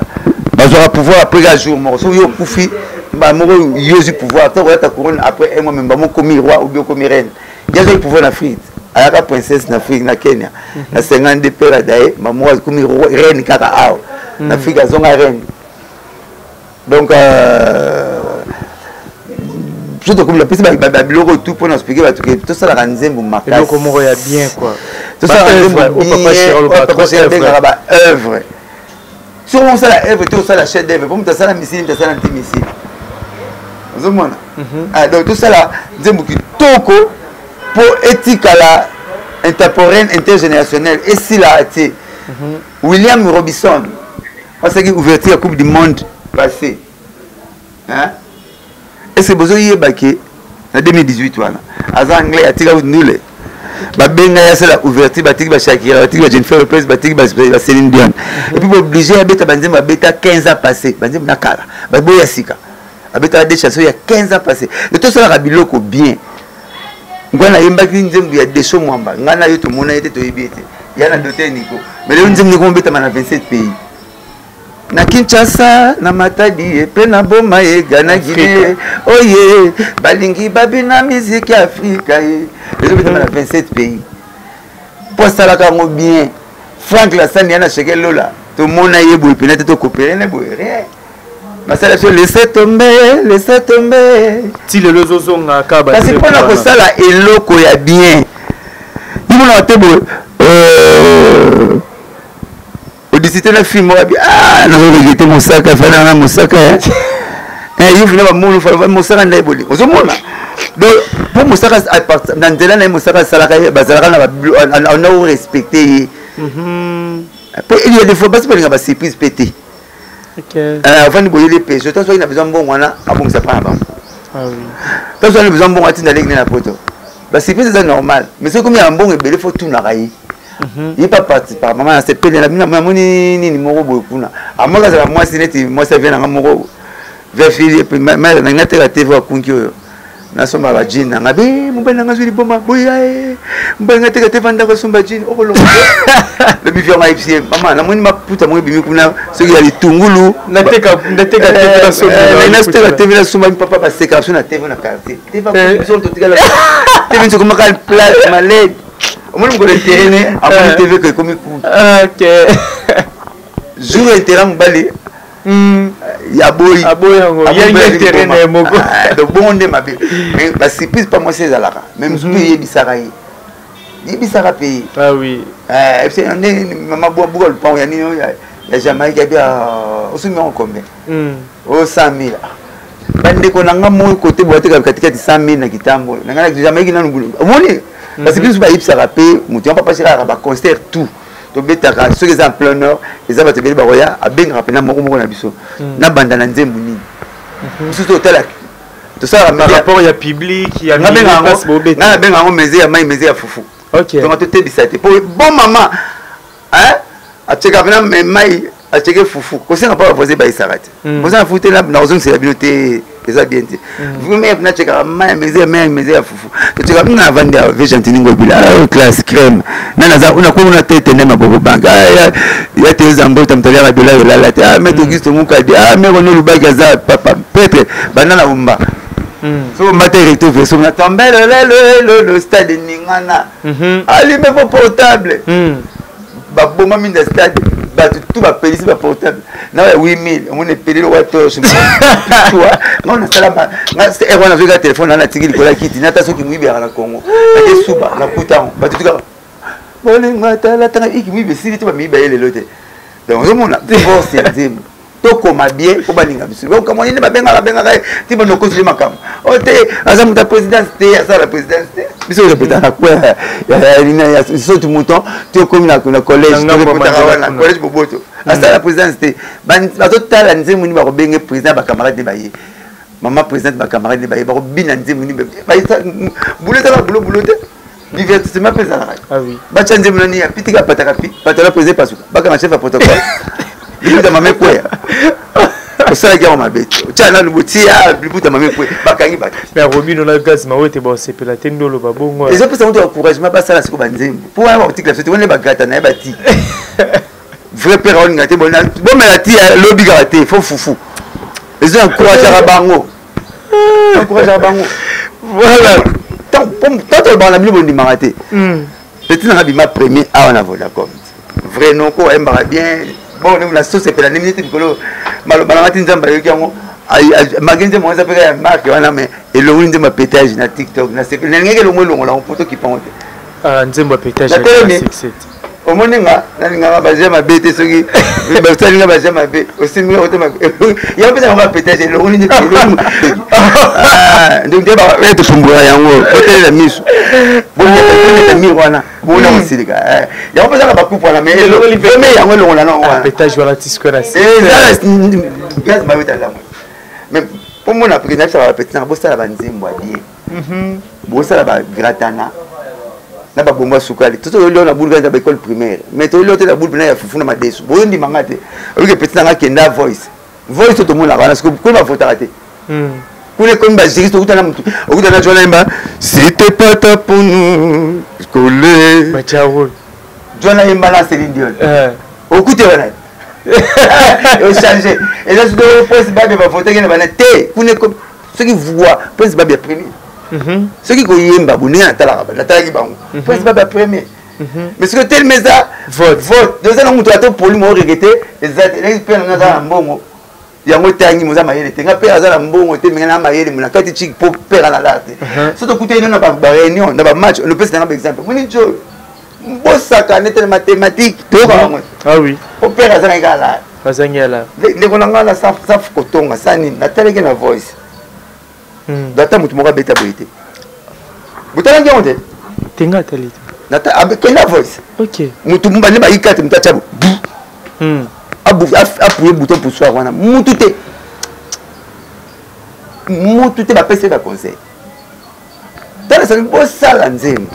bazwaka pouvoir après ka jour moko. Soki yo okufi bamoko, yo ozwi pouvoir ntango oyata couronne après un mois, même bango okomi roi ou bien okomi reine. Ye azwaki pouvoir na Afrique, ayaka princesse na Afrique, na Kenya, na 52 père adaye bamoko akomi reine kaka awa na Afrique, azonga reine. Donc so tokomi napesi babiloko tout mpona expliquer bato ke tosalaka nzembo makasi, eloko moko ya bien quoi. Tosalaka nzembo bien, abengaka ba œuvre. Soki osala œuvre te, osala chef d'œuvre po moto asala misili, moto asala nti misili, ozomona. Donc tosala nzembo kitoko mpo etikala intemporel, intergénérationnel, esila te. William Robinson asalaki ouverture ya Coupe du monde passé, hein? Est ce que bozoyeba ke na 2018 wana aza anglais, atika ndule, babenga ye asala ouverture, batiki baShakira, batiki baJennifer Lopez, batiki baCéline Dion, et puis baoblige abeta banzembo abeta 15 ans passé, banzembo na kala, baboya sika, abetaka des chansons ya 15 ans passé. Le tosalaka biloko bien. Ngai nayembaki nzembo ya Deso Mwamba, ngai na yo tomona ye te, toyebi ye te, ya na dote Niko, mais lelo nzembo ndeko mobetama na 27 pays, na Kinshasa, na Matadi ye mpe na Boma ye Gana, Guinée oye balingi babina miziki ya Afrika ye, ezobetama na 27 pays mpo asalaka yango bien. Frank Lasani ya na Sheke Lola, tomona ye boye mpena te, tokopere ne boye rien, basala biso laisse tomber, laisse tomber. Ti lelo ezozonga kaka. Kasi mpona kosala eloko ya bien, imonaka te boye odisite na film moko abi nazo regretter mosaka fana na mosaka yo fina bamonu mosaka nde bolingo ozomona. Donc mpo mosaka na nzela na ye, mosaka asalaka ye, bazalaka na ona orespecte ye mpo il y a des fois basi balinga basurprise mpe te. Avandi boyeli peso, ta soki na besoin mbongo wana abongisa mpa na bango, ta soki na besoin mbongo atinda leki nde na poto, basurprise eza normal. Mais soki komi ya mbongo ebele, fo tunaka ye, ye pa parti par mama nasepeli namoni nini moko boye kuna, amoki azala mwasi neti mwasi avie nanga moko vefili nanga nateka TV akunki oyo nasomba bajean nanga be mobali nanga azwi liboma boya e mobali nga teka te vandako asomba jean okolonga lobi vionga ayebisi ye mama namoni maputa moko ebimi kuna soki ya litungulu nateka TV nasomba papa baseka biso na TV na quartier TV biso totikala TV nsokomaka place malade omoni mokolo eterene amoni TV ko ekomi kutu jour etera mobali ya boyi. Aboyi yango, intérêt na ye moko. Donc bongo nde mabe, mais basurprise mpa mwasi ezalaka, mais mosusu eyebisaka ye, yebisaka mpe ye. Ah oui. Nde mama buka lupango ya nini ya Jamaïque abi osombi yango combien? O 100 000. Bandeko na nga moko kote boye atekaka katikati 100 000 na kitambo na nga na Jamaïque nanu omoni parce que biso bayebisaka mpe moto yango papa kaka baconcert tout tobetaka soki eza en plein nord, eza bato ebele bakoya, abengaka mpena moko moko na biso, nabanda na nzembo nini mosusu, totala. Tosalaka par rapport ya public ya nga nabenga yango meze ya mai, meze ya fufu. Donc totebisa te po bon mama atieka mpena mai, atieke fufu, kosenga mpo bavoisin bayisaka te. Boza na fufu te, nakozongisela bino te, eza bien te. Vraiment natiekaka mai ya meze ya mai ya meze ya fufu. Totieka nga avandi awa ve Gentini Ngobila, classe crème na naza nakona te tende maboko banke ya te eza mbota moto aliaka dola yolala te. Maître Auguste Mukadi, mère ono olubaki aza papa peut-être banda na omba so omba te recto verso na tombele lelo le stade ningana allume vos portable. Baboma mingi na stade, bato tu bapelisi baportable na ya 8000, omoni epeli lokwa torche. Nga nasala nga wana, nazwika telefone na natiki likolo ya kiti, nata soki moyibi yaka na Congo, nake suba nakuta yango. Bato tuka bolingo atalatanga iki moyibi esili te, bamiyiba ye lelo te. Donc ozomona force ya nzembo, tokoma bien mpo balinga biso. Okamwa nini babengaka bengaka ye ti bando okosile makambo o te, aza moto ya présidence te, asala présidence te. Biso orepetaka kwe ya saute mouton ti okomi na collège, torepetaka wana collège Boboto. Asala présidence te, bazotala nzembo nini bakobenge président. Bacamarade ne baye, mama présidente, bacamarade ne baye, bakobina nzembo nini. Bulo ezaka bulo bulo te, divertissement mpe ezalaka. Batya nzembo nani ya pitika pataka pi patala président pasuka, bakanga chef ya protocole, libuta mama ekweya, osalaki yango mabe te, otya nanu botia libuta mama ekweya, bakangi bato. Mais Robino na Gaz Mawete basepela te nde oloba bongo. Ezopesa moto encouragement, basala siko banzembo mpo wana bakotikela biso te. Wana bagata na ye bati vrai père aolinga te bomela ti lobi kaka te, fo fufu ezo encourageaka bango, encourageaka bango. Voilà. Tant olobaka na bino bondimaka te. Petit nanga bima premier awa na Vodacom, vrai noko ayembaka bien. Bon, na so sepela ndenge neti likolo maloba nanga ti Nzambe ayoki yango. Mage nzembo eza mpe ya marke wana, mais elongoli nzembo ya pétage na TikTok. Nalingaki elongo elongola yango mpo tokipango te. Nzembo ya pétage. Natelemi, omoni nga nalingaka baje mabe te. Soki basalinga baje mabe, osimbi ote mabe, yango mpesa yango ya pétage elongoli nde nde tofumbola yango, botelela miso, boneta mire wana, bona kosilika yango mpesaka bakupe wana, mais yango elongola nango wana. Pétage wana tisco na eza gaz mabeta yango. Mais mpo mona président bisaka bapeti nanga, bosala banzembo ya bien, bosala bagratana na babongo ya sukali. To toyoli na bulu na baécole primaire, mais toyoli te na bulu mpena ya fufu na madesu. Boyondimanga te, oyike petit nanga kenda voice voice to tomonaka wana. Siko kuna bavotaka te, kuna ekomi bajuriste. Okutana mutu, okutana jwana yemba c'était pas ta pour nous coller, jwana yemba na Céline Dion, okute wana ochange eza soki Prince Babia bavotaki na bana te. Kuna soki voix, Prince Babia premier. Soki koyemba bo ndenge natalaka, natalaki bango, Prince Babia premier. Mais soki otelemi eza vote, eza na moto ata poli mo regete eza te. Mpe nanga aza na mbongo, yango etangi moza mayele te. Nga mpe aza na mbongo te, minga na mayele mo na kati chiki po pera na lar te. So tokutani na baréunion na bamatch, olopesi nanga baexemple, moni jo bosaka nete na mathématique, toyoka bango. Ah oui. Po pere azangaki kaka lar. Azangi ala. Ndeko na ngai na safu kotonga sa nini, natalaki na voice ata motu moko abeta boye te, botalaki yango te. Tenga atali te. Kenda voice. Motu bande bayika te, motu atya bu appuye bouton poussoir wana, mutu te, mutu te. Bapesi ye baconseil, tala sali bosala nzembo,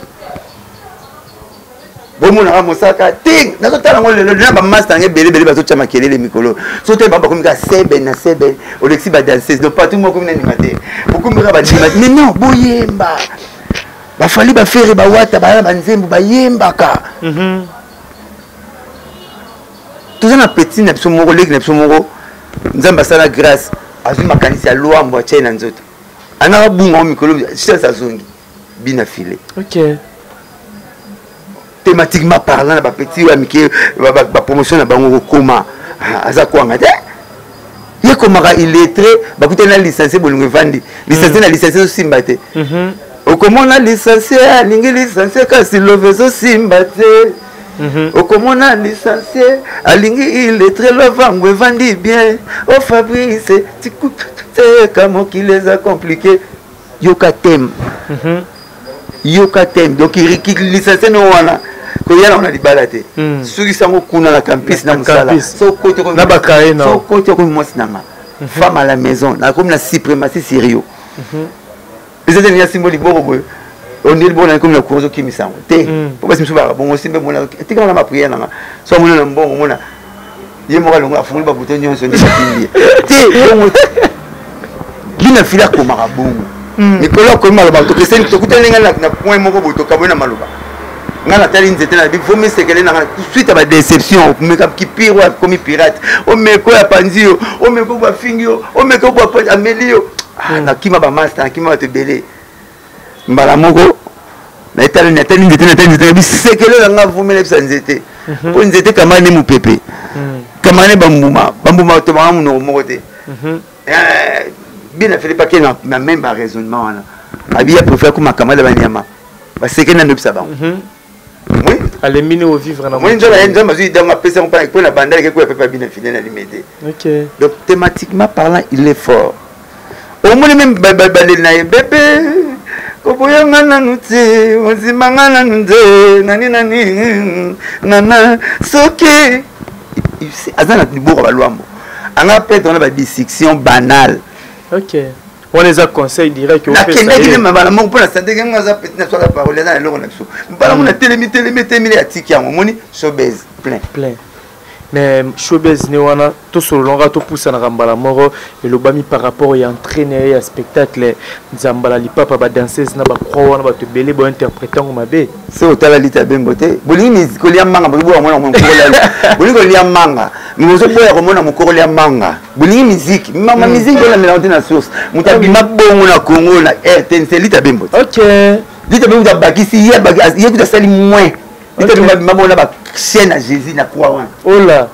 bomonaka mosaka te. Nazotala yango lelo na bamaster yango ebele ebele bazotya makelele mikolo. So te bango bakomi kaka seben na seben, olekisi badanseuse. Donc partout moko komi nandima te, bokomi kaka bandima. Mais non, boyemba bafali, bafere, bawata, baya na banzembo bayembaka. Toza na petit na biso moko, leki na biso moko, Nzambe asala grâce, azwi makanisi ya lwambo atiai na nzoto, angaka bunga o mikolo chance azongi bina file. Thématiquement parlant, na bapeti oyo ya mike, bapromotion na bango kokoma aza kwanga te, ye komaka illettré, bakutani na licencié, bolingo evandi, licencié na licencié ezosimba te. Okomona licencié alingi licencié, kasi love ezosimba te. Okomona licencié alingi illettré, love yango evandi bien. O Fabrice tikuteka, mokili eza compliqué. Yoka thème, yoka thème. Donc licencié no wana koya nango na libala te, soki sango kuna na campus na mosala. Na bakaye. Sokoti okomi mwasi nanga, femme à la maison, nakomi na suprématie sur yo. Eza te ndenge asimbo liboko boye, ondeli liboko na komi na courant, ozokimisa yango te. Po basi mosusu baka bongo, osimbe mona etikala na baprière nanga, so amoni na mbongo, omona ye moko alongo, afungoli babuto nyonso nde batindi ye te. Bongo bina fili akomaka bongo. Mikolo akomi maloba, tokeseni, tokutani ngai na point moko boye, tokaboyi na maloba. Ngai natali nzete na bi vomi sekele na ngai suite ya badéception. Omeka kipire oyo akomi pirate, omeka oyo apanzi yo, omeka oyo bafingi yo, omeka oyo ameli yo. Nakima bamaster, nakima bato ebele. Mbala moko natali, natali nzete, natali nzete, nabi sekele na ngai vomi nayebisa nzete, mpo nzete kamani ne mopepe, kamani bambuma, bambuma tobanga monoko moko te. Bien, afeli pake na même baraisonnement wana, abi ya préfère akoma camarade ya banyama, baseke nano yebisa bango. Oui, alembi ne ovivre na moni nzambe, nzambe azwi dango, apesi yango mpo na bandal eke koya pepe bina file na limete. Donc thématiquement parlant, il est fort. Omoni même baleli na ye bebe koboyanga nanu te, ondimanga nanu nde nani nani nana, soki aza na liboko balwambo anga peut-être wana badissection banale. Ok, wana eza conseil direct. Nakendaki ne mabala moko mpo na sante ngengo aza petit na swaka parole, aza na eloko na biso. Mbala moko natelemi, telemi, telemi, atiki yango, omoni showbase plein. Plein, mais showbase ne wana tosololanga, topusanaka mbala moko. Elobami par rapport ya entrée na ye ya spectacle Nzambala Lipapa, badanseuse na bacroix wana, bato ebele bointerprete yango mabe. So otala Lita Bembo te, bolingi kolia manga, bozoboya komona mokolo, bolingi kolia manga, bozoboya komona mokolo ya manga, bolingi miziki mama miziki bolandela te na source. Moto abima bongo na Congo na RTNC, Lita Bembo te. Lita Bembo moto abakisi ye, ye kuta asali moins. Lita Bembo abima bongo na bachaîne ya Jésus na croix wana. Ola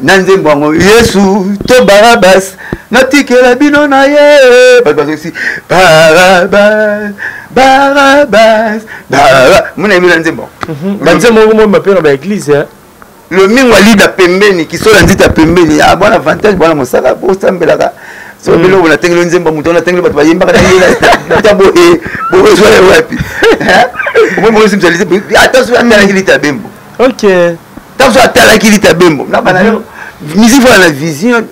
na nzembo yango Yesu to Barabas natikela bino na ye, bato bazosi Barabas, Barabas, Barabas, mona yebela nzembo. Banzembo moko moyemba mpe na baeglise. Lomingo alida pembeni, kisola nzita pembeni, ah, bwana avantage, bwana mosaka bosambelaka so biloko natengeli nzembo, moto natengeli bato bayembaka ta boye, bokozwa ye wapi? Omoi ata soki atalaki Lita Bembo. Ntango so atalaki Lita Bembo na bana yo, musique wana na vision,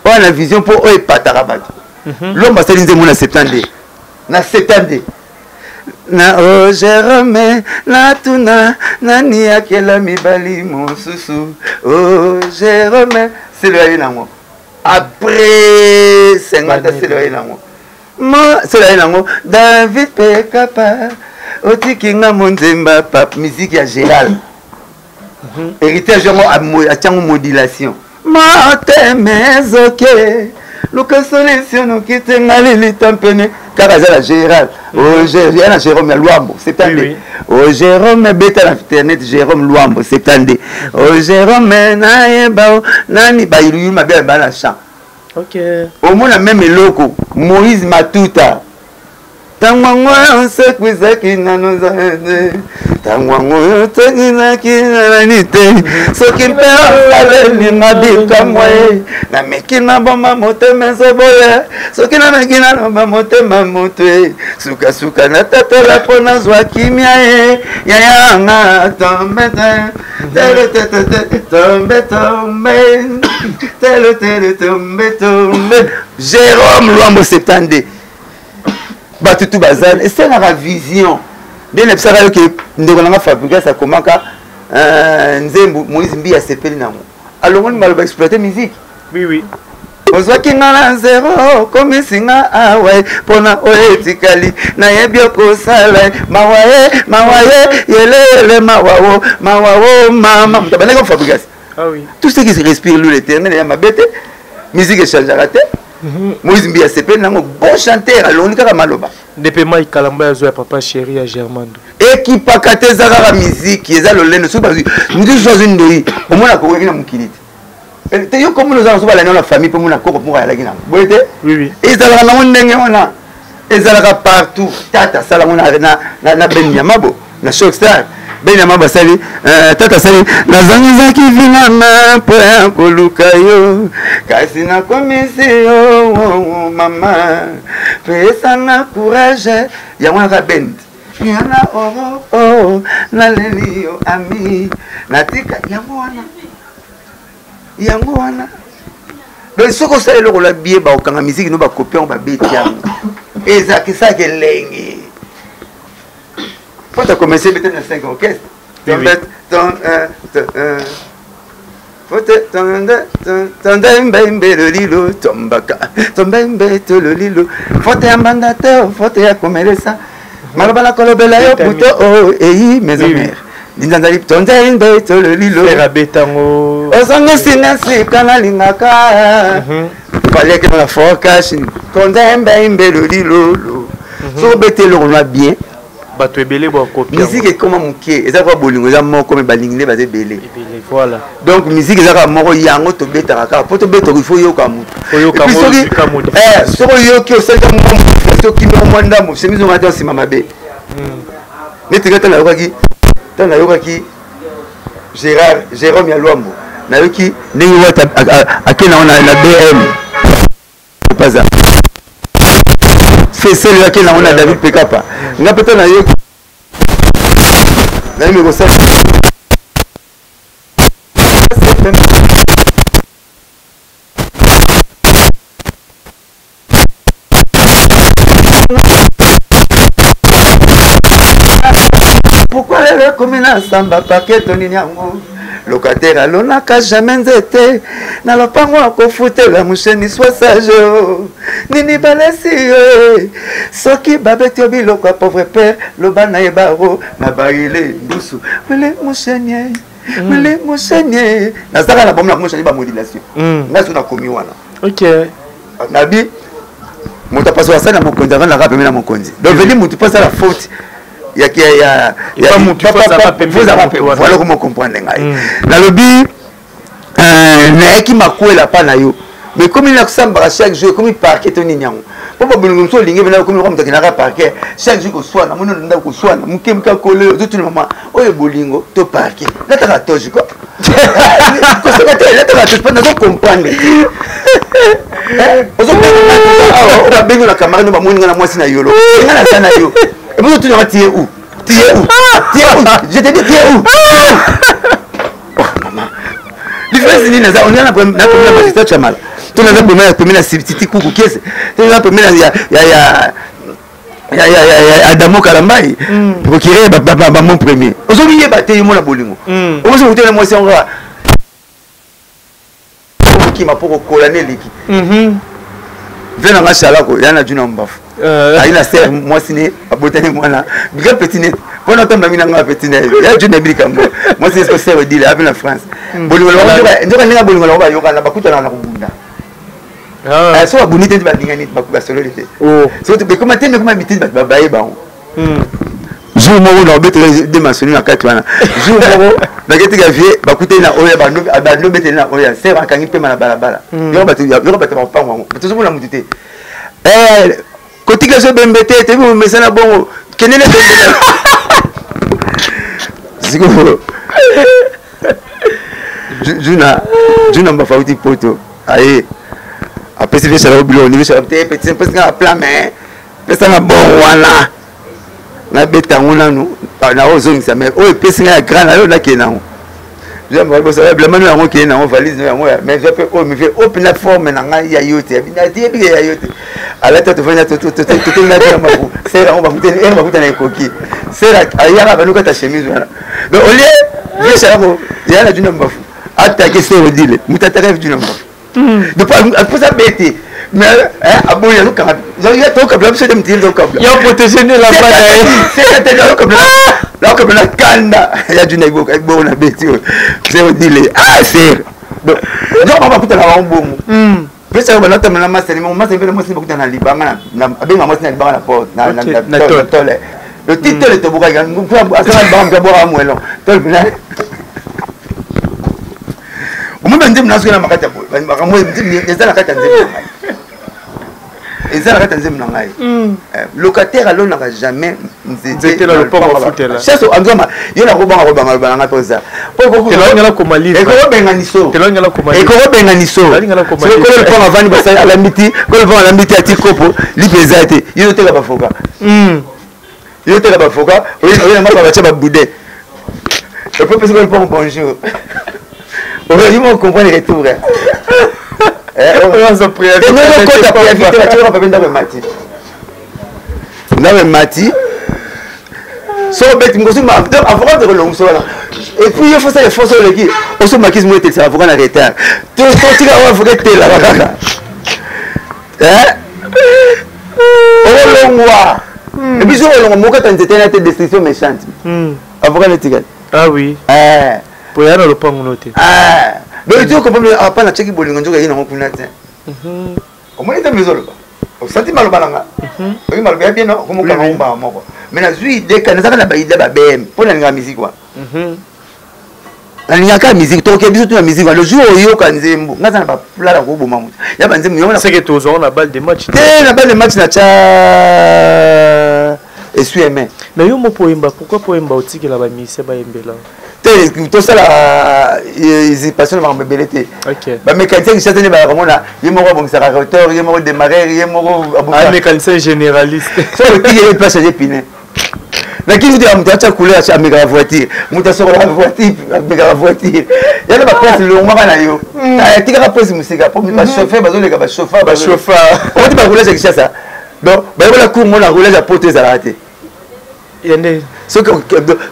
wana na vision mpo oyo epataka bato. Lomba asali nzembo na 72, na 72 na o Jerome, natuna nani akela mibali mosusu? O Jerome selo ya ye nango après 50, selo ya ye nango mo selo ya ye nango David Pekapa otiki nga monzemba pap, musique ya Gérald héritage yango atiango modulation, motema ezoke luka solution noki te, nga lilita mpene kaka aza na Gérald ya na Jérôme ya Lwambo 72. O Jérôme, beta na internet Jérôme Lwambo 72. O Jérôme nayeba o nani bayiluyulu mabe ba na champ. Omona même eloko Moïse Matuta, ntango yango oyo nsekwizaki nano, ntango yango oyo tokinaki nani te, soki mpe osalelinga bikamwa ye, nameki naboma motema ezoboya, soki nameki naloba motema moto e sukasuka natatola mpo nazwa kimia ye yayanga tombe tele tele tombe tombe tele tele tombe tombe. Jérôme Lwambo 72, bato tu baza esengaka vision nde nayebisaka yo ke ndeko nanga Fabrigas akomaka nzembo, Moïse Mbi asepeli nango, alongoli maloba, exploite musique. Oui. Ozwaki nga na zero, okomisi nga awa mpona oyo etikali, nayebi okosala. Mawa ye, mawa ye, yeleyele, mawawo, mawawo, mama moto abandaki Fabrigas. Ah oui. Tout ce qui se respire loue l'Éternel. Ya mabe te, musique echangeaka te. Moïse Mbi asepeli nango, bon chanteur, alongoli kaka maloba. Nde mpe Mai Kalamba yazwa ya papa chéri ya Germando. Ekipaka te, eza kaka miziki, eza lolendo. Soki bazwi motu soki azwi ndoi, omona kokoki na mokili te te. Yo komona oza so balandi na famille mpe mona koko moko ayalaki nango boye te. Ezalaka nango ndenge wana, ezalaka partout. Tata asala yango na Ben Nyamabo na Shockstar. Ben Nyamabo asali, tata asali nazangizaki vinana mpo ya koluka yo, kasi nakomisi yo mama, pesanga courage. Yango naka bend yana oro oh, naleli yo ami natika yango wana, yango wana. Donc soki osala eloko la bien, bakokanga miziki no, bakopi yango, babeti yango, ezakisaka elengi. Po ta commencé bete na 5 orchestre. Ton 1, 1, tombembe lolilo, tombaka tombembe tololilo, fote ya mbanda te, fote ya komelesa maloba na kolobela yo buto o eyi maison mère linzanzali tonzembe tololilo ozongisi na sika nalingaka paleke na fokashi tonzembe imbe lolilolo. Soki obeti eloko na bien, bato ebele bakopi. Musique ekoma moke, eza kaka bolingo, eza moko, me balingi nde baza ebele. Voilà. Donc musique eza kaka moko, yango tobetaka kaka po tobetaka, il faut yoka motu. Soki oyoki, osalika mwa modification, okimi mwa ndambo, chemise onga te, nsima mabe. Neti nga, ntango nayokaki Gérard Jérôme ya Lwambo, nayoki ndenge wata ake nango na BM paza fesele, ake nango na David Pekapa. Nga mpe ntango nayoki, nayemi kosala. Pourquoi lelo ekomi na samba parquet to nini yango? Locataire alonaka jamais nzete na lopango, akofutela mosheni. Soisage nini balesi yo? Soki babeti yo biloko ya pauvre père, loba na ye baro na barile ndusu wele moshenie, wele moshenie. Nazalaka na bomo na moshenie, bamodulation. Ngai so nakomi wana, nabi moto apaso asali na mokonzi, avandaka pembe na mokonzi. Donc veli motu mpo asala faute, voilà comment comprendre. Ngai nalobi nayaki makwela mpa na yo, mais komi nakosambaka chaque jour, ekomi parquet to nini yango? Mpo babolingo mosusu olingi pena, komi moto akendaka parquet chaque jour, koswana moni ndako, koswana moke moke, akole ozotuna mama oyo bolingo to parquet. Nataka toge ko kosaka te, nataka toge mpo nazo comprendre. Obabengi na camarade, bamoni nga na mwasi na yolo, nga naza na yo, epo otunaka: "Tu es où? Tu es où? Tu es où? Je te dis, tu es où?" Oh mama, différence nini? Naza on na na na magistrat Chamala, to naza pembeni pembeni na Titi Kuku Kiese, to naza pembeni ya Adamo Kalambai, procureur bamon premier. Ozomiyeba te yo mona bolingo, okosi kokutana mwasi yango kaka okima mpo kokola ne eleki ve nanga salako ya na juna mbafu ayi na ser mwasi ne abotani mwana grand petit net mpona otambangi nanga petit net ya juna yebi likambo mwasi ne ser odile ape na France. Bolingo nzoka ndenge bolingo nango bayokana, bakutanaka na kobunda. So babundi te, balingani, basololi te. So ekoma te, ekoma mitindi, bato babaye bango. Jour moko na obetela de masoni na kati wana, jour moko naketika vie, bakuteli na oyo bando obeteli na oyo ser akangi pema na balabala. Yoko bato bakopango yango, tozomona motu te, kotika so bembe te, toyebi momesana bongo, kendele bembe. Sikoyo juna juna mbafa auti poto, aye apesi vesala biloko nivesala te, petit pesi nga plat, mais pesanga bon wana nabeta yango nanu, naozongisa. Mais oyo epesi ngai ya grand na yo, nakende nango bilamano yango, okende nango valise yango. Mais mpe oyo mive oyo mpena forme na ngai ya yo te, yebike ya yo te. Alati, tovandi, totelaki na mabu sere yango, bakutani bakutana ekoki sere ayaka banokata chemise wana. Donc olie vie salako ya na juna mbafu atake sere odile, moto ataka juna mbafu donc aposa bete, mais aboyi azokanga tokabla biso te, mutili tokabla. Yo protéger nde la Nakokabla na kanda ya juna ibongo na beti oyo sere odile. Ah, sere donc bango bakutana bango bongo, pesa banatama na masani masani mpe na mwasi bakutana na libanga, abenga mwasi na libanga na porte na tole, le ti tole tobokaki, asala libanga, moto abwaka mwelo tole mpena. Omoi banzembo nasoki na makati ya boye, makambo eza na kati ya nzembo na ngai, eza na kati ya nzembo na ngai. Locataire alonaka jamais nzete na lopango afutela. Chasse anzoma yo nakobanga kobanga loba na ngai mpo eza ekokobenganiso, ekokobenganiso. Kolo lopango avandi, basali alambi ti kolo lopango alambi ti, ati kopo lipe eza te. Yo oteka bafoka, yo oteka bafoka, oye na mapa batia baboudin, epopesi kolo lopango bonjour, oyo mo comprendre retour. Kota préavis te, batiaka papier, ndako emati, ndako emati. So obeti ngosi, donc avocat tekolongisa wana. Et puis yo fosala force, oleki osomakisi mo etelisaka avocat na retard. Totika wa avocat etelaka kaka, okolongwa. Et puis soki olongwa, mokata nzete na te, destruction méchante, avocat netikali. Ah oui, po ya na lopango no te. Donc ti okomprendre apa natiaki bolingo, nzoka ye nango kuna te. Omoni te, mizoloba osanti maloba nanga, oyi maloba ya bien, okomokanga ombaa moko. Mais nazwi idée ka nazaka na baidée ba BM mpo nalingaka musique wana, nalingaka musique. Tokoke biso tuna musique wana. Le jour oyoka nzembo, nga aza na baplala koboma moto ya banzembo yango. C'est que tozwaka na balle de match. Te, na balle de match natya esui-main. Mais yo moko oyemba, pourquoi po oyemba otikela bamusicien bayembela? Te, tosala usurpation na makambo ebele te. Bamécanicien Kinshasa nde bayaka komona ye moko abongisaka rotor, ye moko démarreur, ye moko. Mécanicien généraliste. So otiki ye mpe change pneu nakini kutu ya moto atya couleur, amekaka voiture, moto asokolaka voiture, amekaka voiture yana baplace longwaka na yo, atikaka place mosika po bachauffeur bazoleka, bachauffeur. Bachauffeur. Okoti baroulage ya Kinshasa, donc bayekola cour mona roulage ya poto ezalaka te. Yande. Soki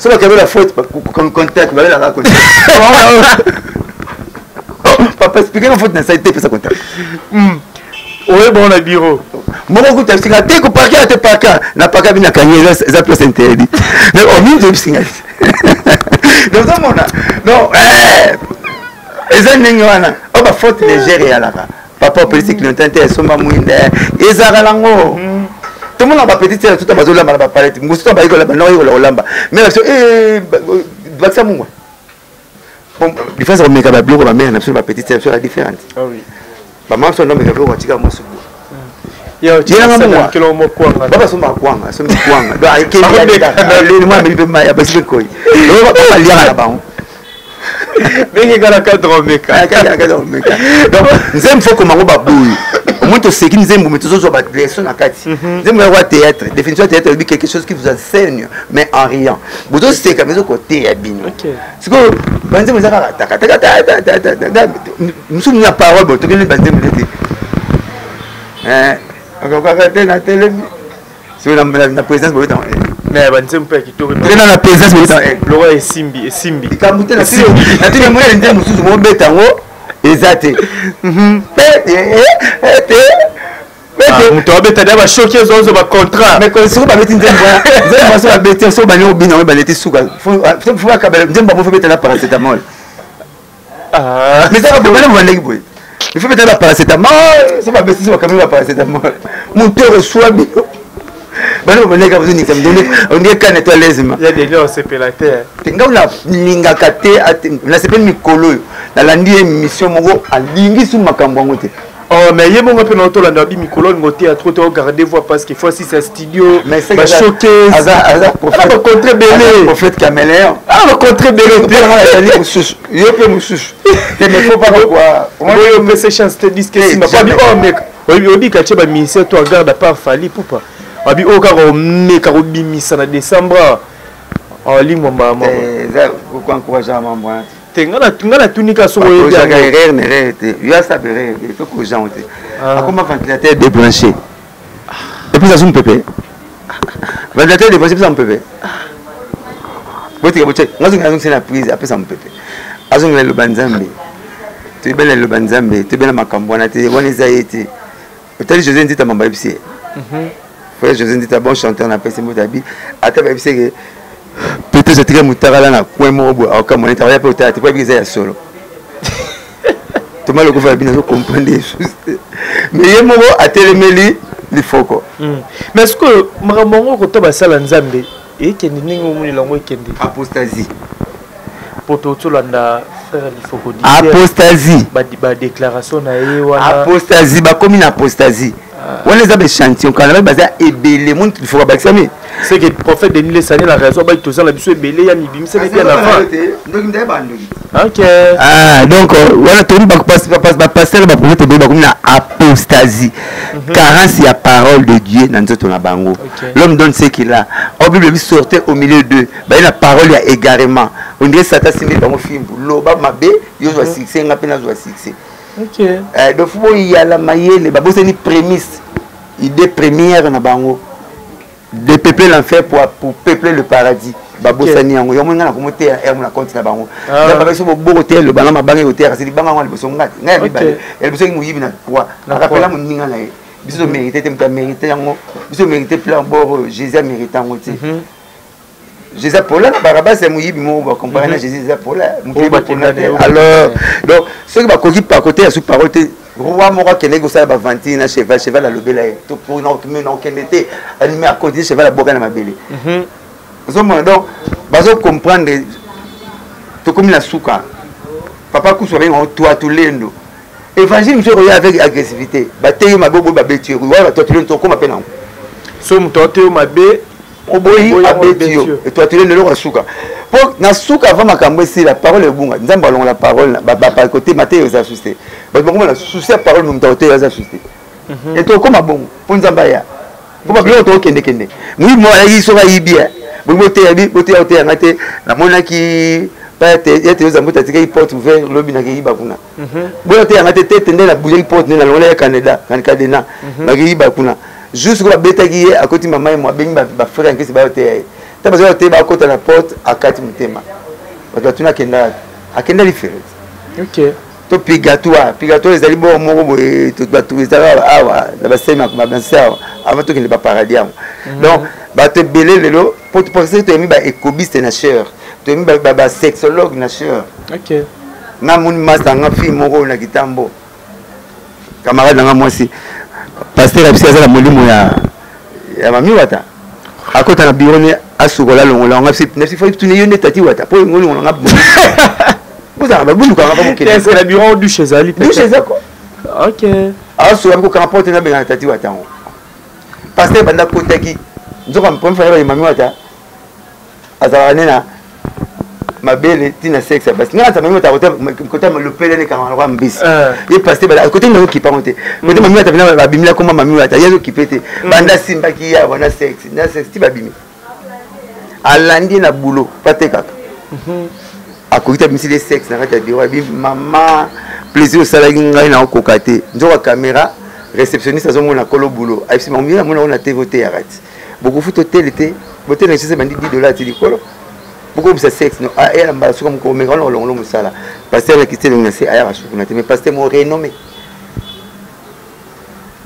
bakabela faute, contact babelaka contact. Papa, explique na faute na sali te, epesa contact. Oyeba na bureau. Moko kuta esinga te koparke te, parka na parka bino akangi, eza place interdit. Donc omingi oyebisinga te, ozomona. Donc eza ndenge wana oyo bafaute légère eyalaka. Papa, opelisi clientèle te, esomba mwinda, ezalaka nango. Tomona bapetite sere tuta bazolamba na bapalete ngusu to bayekola, bandako yekola kolamba. Mais biso bakisa mungwa, différence komeka babiloko bamere na biso, bapetite sere biso la différente. Bamama biso ndomeka biloko batika mwa subu yenanga mungwa, babasombaka kwanga, asombi kwanga, donc akendleni mwa ameli mpe mai, abasi mpe koi, baliaka na bango. Ndenge kaka cadre omeka. Omeka. Donc nzembo fo komango baboyi. Omoni, toseki nzembo, mais tozozwa baleçon na kati. Nzembo yakwa théâtre, définition ya théâtre elobi quelque chose qui vous enseigne mais en riant. Bozoseka mais ezokoteya bino. Sikoyo banzembo eza kaka takatakata, mosusu na parole. Bo tokende banzembo nete akokaka te na telemi soki na présidence boyota. Mais banzembo mpe ya kitoko. Tokenda na présidence boyota. Lokola esimbi, esimbi. Likambo te, natuni moyele nde mosusu mobeta yango eza te te. Moto abeta da bashoki, ezozwa bacontrat. Mais soki babeti nzembo wana, nzembo so babeti, so bani obina yango baleti suka, fo bakabela nzembo bango, fo beta na paracétamol. Mais saka bobana bobandaki boye, il faut beta na paracétamol. So babeti, so bakameli ba paracétamol, moto reçoit bino bana babandaki bazoningisa, ondie kane to alezema. Ya deli osepela te. Te, ngai nalingaka te. Nasepeli mikolo oyo nalandi ye émission moko, alingi su makambo yango te. Oh, mais ye bongo mpe na otolanda bi mikolo olingo te ya trop te, ogarde voix parce que fois si sa studio bashowcase bacontre ebele. Prophète caméléon. Ah, bacontre ebele. Te, azali mosusu, yo mpe mosusu te, mais faut pas quoi. Oyo opesa chance te, disque esimba po abi oyo meka oyebi katie bamusicien to agarde à part Fally Pupa, abi oyo kaka omeka kobimisa na décembre alimwa mbala moko. Eza koencourage mambo wana. Te, nga natuni kaka soki oyebi. Erreur na erreur te, yo asaba erreur te, faut corriger te. Akoma ventilateur débranché et puis azu mopepe, ventilateur débranché epesa mopepe. Botika botie nga azongela, azongisa na prise, apesa mopepe, azongela eloba Nzambe. Toyebela eloba Nzambe, toyebela makambo wana te, wana eza ye te. Otali José Ndita, mamba yebisi ye, frère José Ndita, bon chanteur, napesi mbote. Abi ata bayebisi ke peut-être atika motakala na coin moko boye, aokamona ete akoya mpe otala te, po ayebiki eza ya solo. Toma lokofa bino azocomprendre lisusu te, mais ye moko atelemeli lifoko. Mais sikoyo makambo yango kota basala Nzambe ekende ndenge omonela yango ekende. Apostasie. Po tolanda frère Lifoko. Apostasie. Badéclaration na ye wana. Apostasie, bakomi na apostasie wana, eza baéchantillon kana baza ebele. Moni Lifoko abakisami. C'est que prophète Denis Lesani na raison, bai toza na biso ebele ya mibimisaki bien avant. Ok. Ah, donc wana tomi bapasteur, baprophète ebele bakomi na apostasie, carence ya parole de Dieu na nzoto na bango. L'homme donne ce qu'il a. Or Bible bi sortait au milieu d'eux, baye na parole ya égarement. On dirait Satan simbi bango fimbu, loba mabe, yo zwa succès, nga mpe nazwa succès. Eh, donc fo boyala mayele, babosani prémisse, idée première na bango de peupler l'enfer pour peupler le paradis. Babosani yango. Yango ngai nakomoteya ermo na compte na bango. Nzambe biso boboko te, loba nga mabanga ekoteya, kasi libanga yango liboso nga te. Ngai ya mibale ya liboso yaki moyibi na croix, arapela moninga na ye. Biso tomérite te, moto amérite yango. Biso mérite plan bord oyo, Jésus amérite yango te. Jésus apola na Barabas ya moyibi moko bacompare na Jésus, eza pola moto bakenda te. Alors donc soki bakoki pakote ya su parole te, roi moko akendeki kosala bavantire na cheval, cheval alobela ye nakokende te, anime akontinue, cheval aboka na mabele. Ozomona, donc bazocomprendre tokomi na suka. Papa kusu babenga yango toatulendo, évangile mosusu ekoya avec agressivité. Bateyi mabe, oboyi, babeti yo, wana batoatulendo. Tokóma mpe nango. So moto ateyo mabe, oboyi, abeti yo, etoatulendo, eloko ya suka. Mpo na suka, avant makambo esila, parole ebunga, Nzambe alongola parole bakote, mateyo eza susu te. Bato bakomona susi ya parole, moto akoteyo aza susu te. E tokóma bongo mpo Nzambe aya, mpo babiloko tokokendekende. Moyibi moko ayaki, soki ayibi, bolingi boteya bi boteya, oteya nga te. Namonaki ya te ozambo atikaki porte ouvert, lobi nakeyiba kuna. Boya teya nga te tete nde nabujaki porte, nde nalongola ya Canada cadena, nakeyiba kuna. Juste ko babetaki ye, akoti mama ye mo, abengi bafrère ya nkisi, bayoteya ye. Ta baza te, bakota na porte, akati motema. Bato batuna akenda, akenda lifelo to purgatoire. Purgatoire ezali bor moko boye, bato ezalaka awa na basemi banse awa avant tokende baparadis yango. Donc bato ebele lelo, po toyemi baécobiste na chair, toyemi basexologue na chair. Nga moni masta nga fille moko na kitambo, camarade nanga mwasi, pasteur abisi aza na molimo ya mami wata. Akota na bureau ne, asukola, alongola nga nasi fo tuni yo nde tati wata po ngolongola nga. Bozala babulukanga pa mokili. Est-ce que na bureau douche ezali? Douche eza ko. Asola kokanga porte, nabengana tati wata yango. Pasteur banda akotaki, nzoka première fois mami wata azalaka nde na mabele ntina sexe ya basi. Nga naza mami wata kota lopele ne kanga lokwa mbisi. Ye pasteur banda kote nde okipa ngo te, kote mami wata pena babimila komba mami wata, ye azokipe te. Banda asimbaki ye awa na sexe, na sexe ti babimi, alandi na boulot pate kaka akoki te, abimisi le sexe na kati ya bureau. Abi mama plaisir osalaki ngai na okoka te. Nzoka caméra réceptionniste azomona kolo boulot, ayebisi bango: namona ngo na TV, oteyaka ti bokofuta otele te, botele na bandi 10 $ ti likolo, bokobisa sexe no aya mbala suka mokolo meka wana kolongolo mosala. Pasteur akiti elongi na se, ayaka sukuna te, mais pasteur mo renommé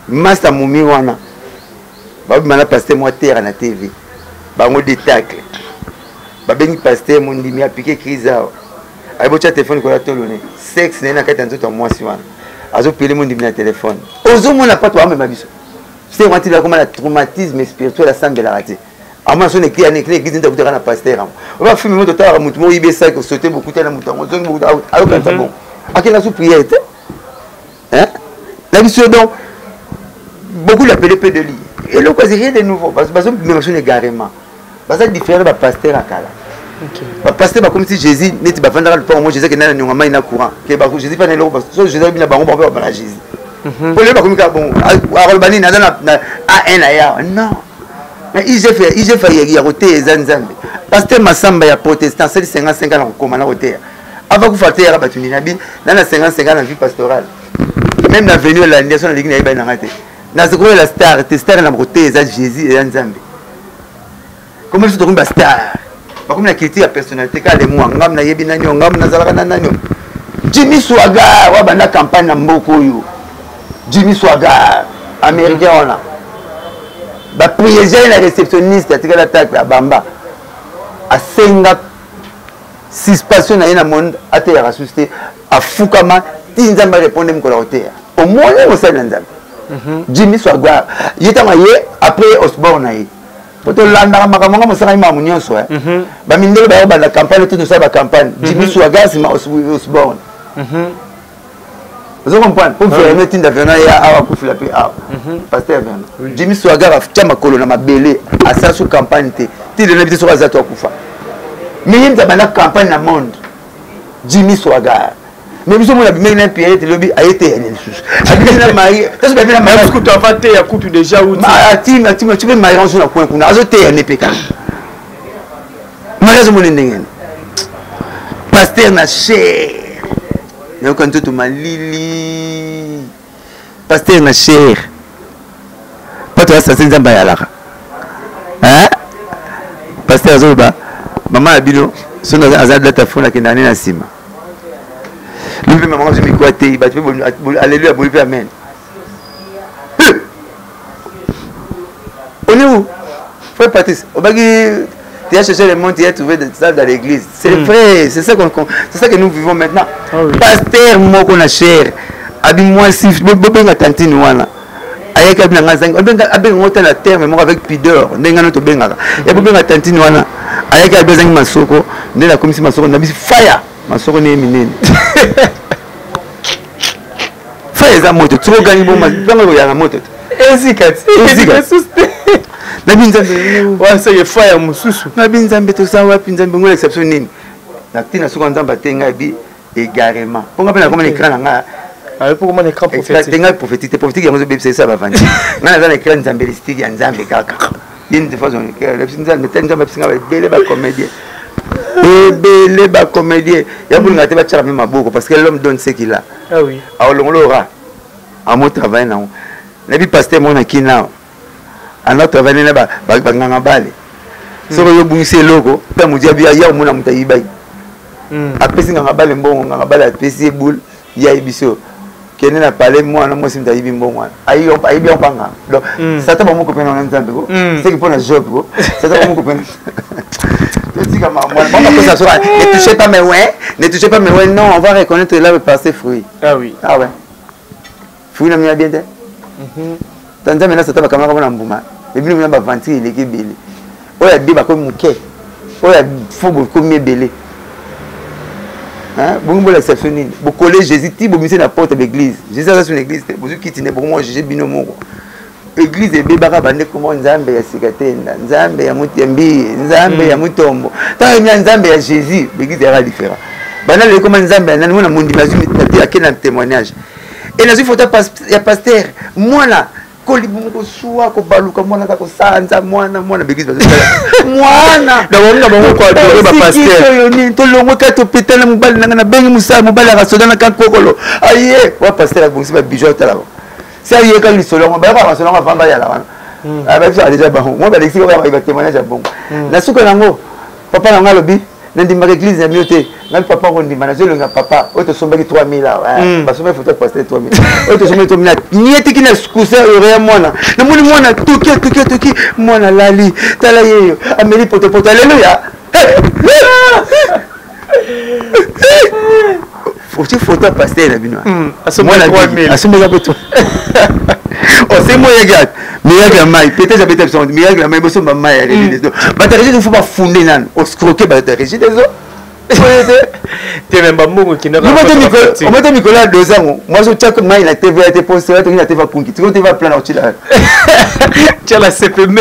master momi wana babima na pasteur mo ateyaka na TV. Bango de tacle babengi pasteur mondimi, apike crise awa, ayebi botya telefone kola tolone sexe na ye na kati ya nzoto ya mwasi wana, azopele mondimi na telefone. Ozomona pato amema biso se wana tili akoma na traumatisme spirituel, asambelaka te. Amona so na église nde akutaka na pasteur yango. Oba filme moto otalaka, motu moko oyibi esaki, osote, bokuta na moto yango, ozongi, bokuta, ayokanisa bongo, akenda su prière te na biso. Donc beaucoup l'appelé peu de lit, eloko ezi rien de nouveau. Bazomema biso na égarement, baza différent. Bapasteur ya kala, bapasteur bakomisi Jésus neti bavandaka lupango mo Jésus akenda na nionga mai na courant ke Jésus mpa na eloko. So Jésus abi na bango, bango mpe babala Jésus. Po lelo bakomi kaka bongo, akoloba nini? Aza na a1 na ye awa, non, na IGF. IGF ya koteya eza Nzambe. Pasteur Masamba ya protestant asali 55 ans na kokoma na koteya, ava kufa ateyaka bato nini? Abi na na 55 ans na vie pastorale, même na venu elandi so nalingi nayebani nanga te, nazokoyela star te. Star na koteya eza Jésus, eza Nzambe. Komi biso tokomi bastar, bakomi na culture ya personnalité kaka lemwa. Ngam nayebi nani oyo, ngam nazalaka na nani oyo. Jimmy Swaggart oyo abanda campagne na mboka oyo, Jimmy Swaggart américain wana, bapriege ye na réceptionniste, atikala tacle, abamba, asenga suspension na ye na monde, ateyaka susu te. Afukama ti Nzambe arépondre mokolo ya koteya. Omoni mosali na Nzambe Jimmy Swaggart, ye ntango aye après Osborne na ye, po tolandaka makambo nga mosalaki makambo nyonso. Bamindele baya kobanda campagne te, tosala bacampagne. Jimmy Swaggart, nsima Osborne. Ozo comprendre? Po Vernon etinda Vernon ya awa, akufila mpe awa pasteur Vernon. Jimmy Swaggart atya makolo na mabele, asala so campagne te ti lelo. Nayebi te soki aza to akufa, mais ye mutu abanda campagne na monde, Jimmy Swaggart. Mais biso mona abimaki na Pierre te, lobi aye te, yani lisusu abimaki na Marie taso, babi na Marie kutu avant te ya kutu déjà uti atimi atimi atimi Marie anso na coin kuna, azoteya ne mpe kaka Marie azomona ndenge nini pasteur na chair. Nayoka nzoto malili. Pasteur na cher. Pato asase nzambe ayalaka. Hein? Pasteur azoloba mama na bino soki aza data fona akenda ne na nsima. Lobi mama azwi mikwa te bato mpe aleluya boli mpe amen. On est où Frère Patrice, obaki tu as cherché le monde, tu as trouvé ça dans l'église. C'est vrai, c'est ça, qu'on, c'est ça que nous vivons maintenant. Ah oui. Pasteur moko na cher, abi mwasi bobenga tantine wana. ayaki abi na ngai azangi abenga ngo ta na terme moko avec pudeur ndenge ngano tobengaka ya bobenga tantine wana ayaki abi azangi masoko nde nakomisi masoko na bisi fire masoko neye minene. Fire eza moto, soki ogangi bongo ntango ekoya na moto te. Ezika te. Ezika. Lisusu te. Nabi Nzambe. Wana seke fire mosusu. Nabi Nzambe toza wapi Nzambe ngo olakisa biso nini? Na tina suka Nzambe ate ngai bi égarement. Mpo nga mpe nakoma na écran na nga. Ah, mpo koma na écran prophétique. Te ngai prophétique te, prophétique yango ezobebisa esa bavandi. Ngai naza na écran nzambelistique ya Nzambe kaka. Ye nde fois Nzambe te Nzambe apesi ngai ebele ba comédien. Ebele ba comédien. Ya bolinga te batiaka mpe maboko parce que l'homme donne ce qu'il a. Ah oui. Aolongolo ora. Amo travail nango. Nabi pasteur mona kina. Ana travail na ba banganga bale. Soki yo bungisi eloko, ta mudia bia ya omona muta yibai. Apesi nganga bale mbongo, nganga bale apesi ye boule, ya yebiso. Kende na palais mwana mwasi muta yibi mbongo wana. Ayi ayibi yango banga. Donc satan ba moko pena na Nzambe ko. C'est que pona job ko. Satan ba moko pena. Totika ma mwana. Bon ba kosa ne touchez pas mes ouais, ne touchez pas mes ouais. Non, on va reconnaître là par ses fruits. Ah oui. Ah ouais. Fruit na mina bien te. Ta Nzambe na satan bakamaka na mbuma. Ebino mina ba ventile eleki ebele. Oyo abi bakomi moke. Oyo fo bokomi ebele. Hein? Bongo bola exception nini? Bokole Jésus ti bomise na porte de l'église. Jésus aza sur l'église te. Bozu kiti ne bokomo juger bino moko. Église ebebaka bande komo Nzambe ya sika te, Nzambe ya mutembi, Nzambe ya mutombo. Tango ya Nzambe ya Jésus, l'église era différent. Bana le koma Nzambe ya nani mona mundi bazui na te na témoignage. Et nazui photo ya pasteur, mwana kolibumu kosuwa kobaluka mwana aza kosanza mwana mwana bekisi bazosala mwana Na bango na bango ko adorer ba pasteur. oyo nini tolongwe kaka topeta na mobali nanga nabengi mosala mobali ya kasoda na kankokolo aye wa pasteur abongisi ba bijoux atala bango si ayeka lisolo yango bayaka masolo yango avant bayala wana bayebisaka deja bango mwa balekisi kaka ba témoignage ya bongo na suka nango papa na nga alobi nandimaka église na bino te ngai papa kondima nazolonga papa oyo tosombaki 3000 awa basombaki photo ya pasteur 3000 oyo tosombaki 3000 nietiki na coussin oyo ya mwana namoni mwana toki atoki atoki mwana alali tala yeyo ameli potopoto aleluya otie photo ya pasteur na bino asombaki 3000. asombaki mpe 3000 ose moyaki miracle ya mai peut-être abeta biso miracle ya mai bosomba mai ya régie des eaux bato ya régie des eaux faut bafunde nanu oscroke bato ya régie des eaux te me bambongo ekendaka omete mikolo ya 2 ans mwasi otiaka mai na tva te po sera toki na tva kunki tiko tva plan na otila tia la cpm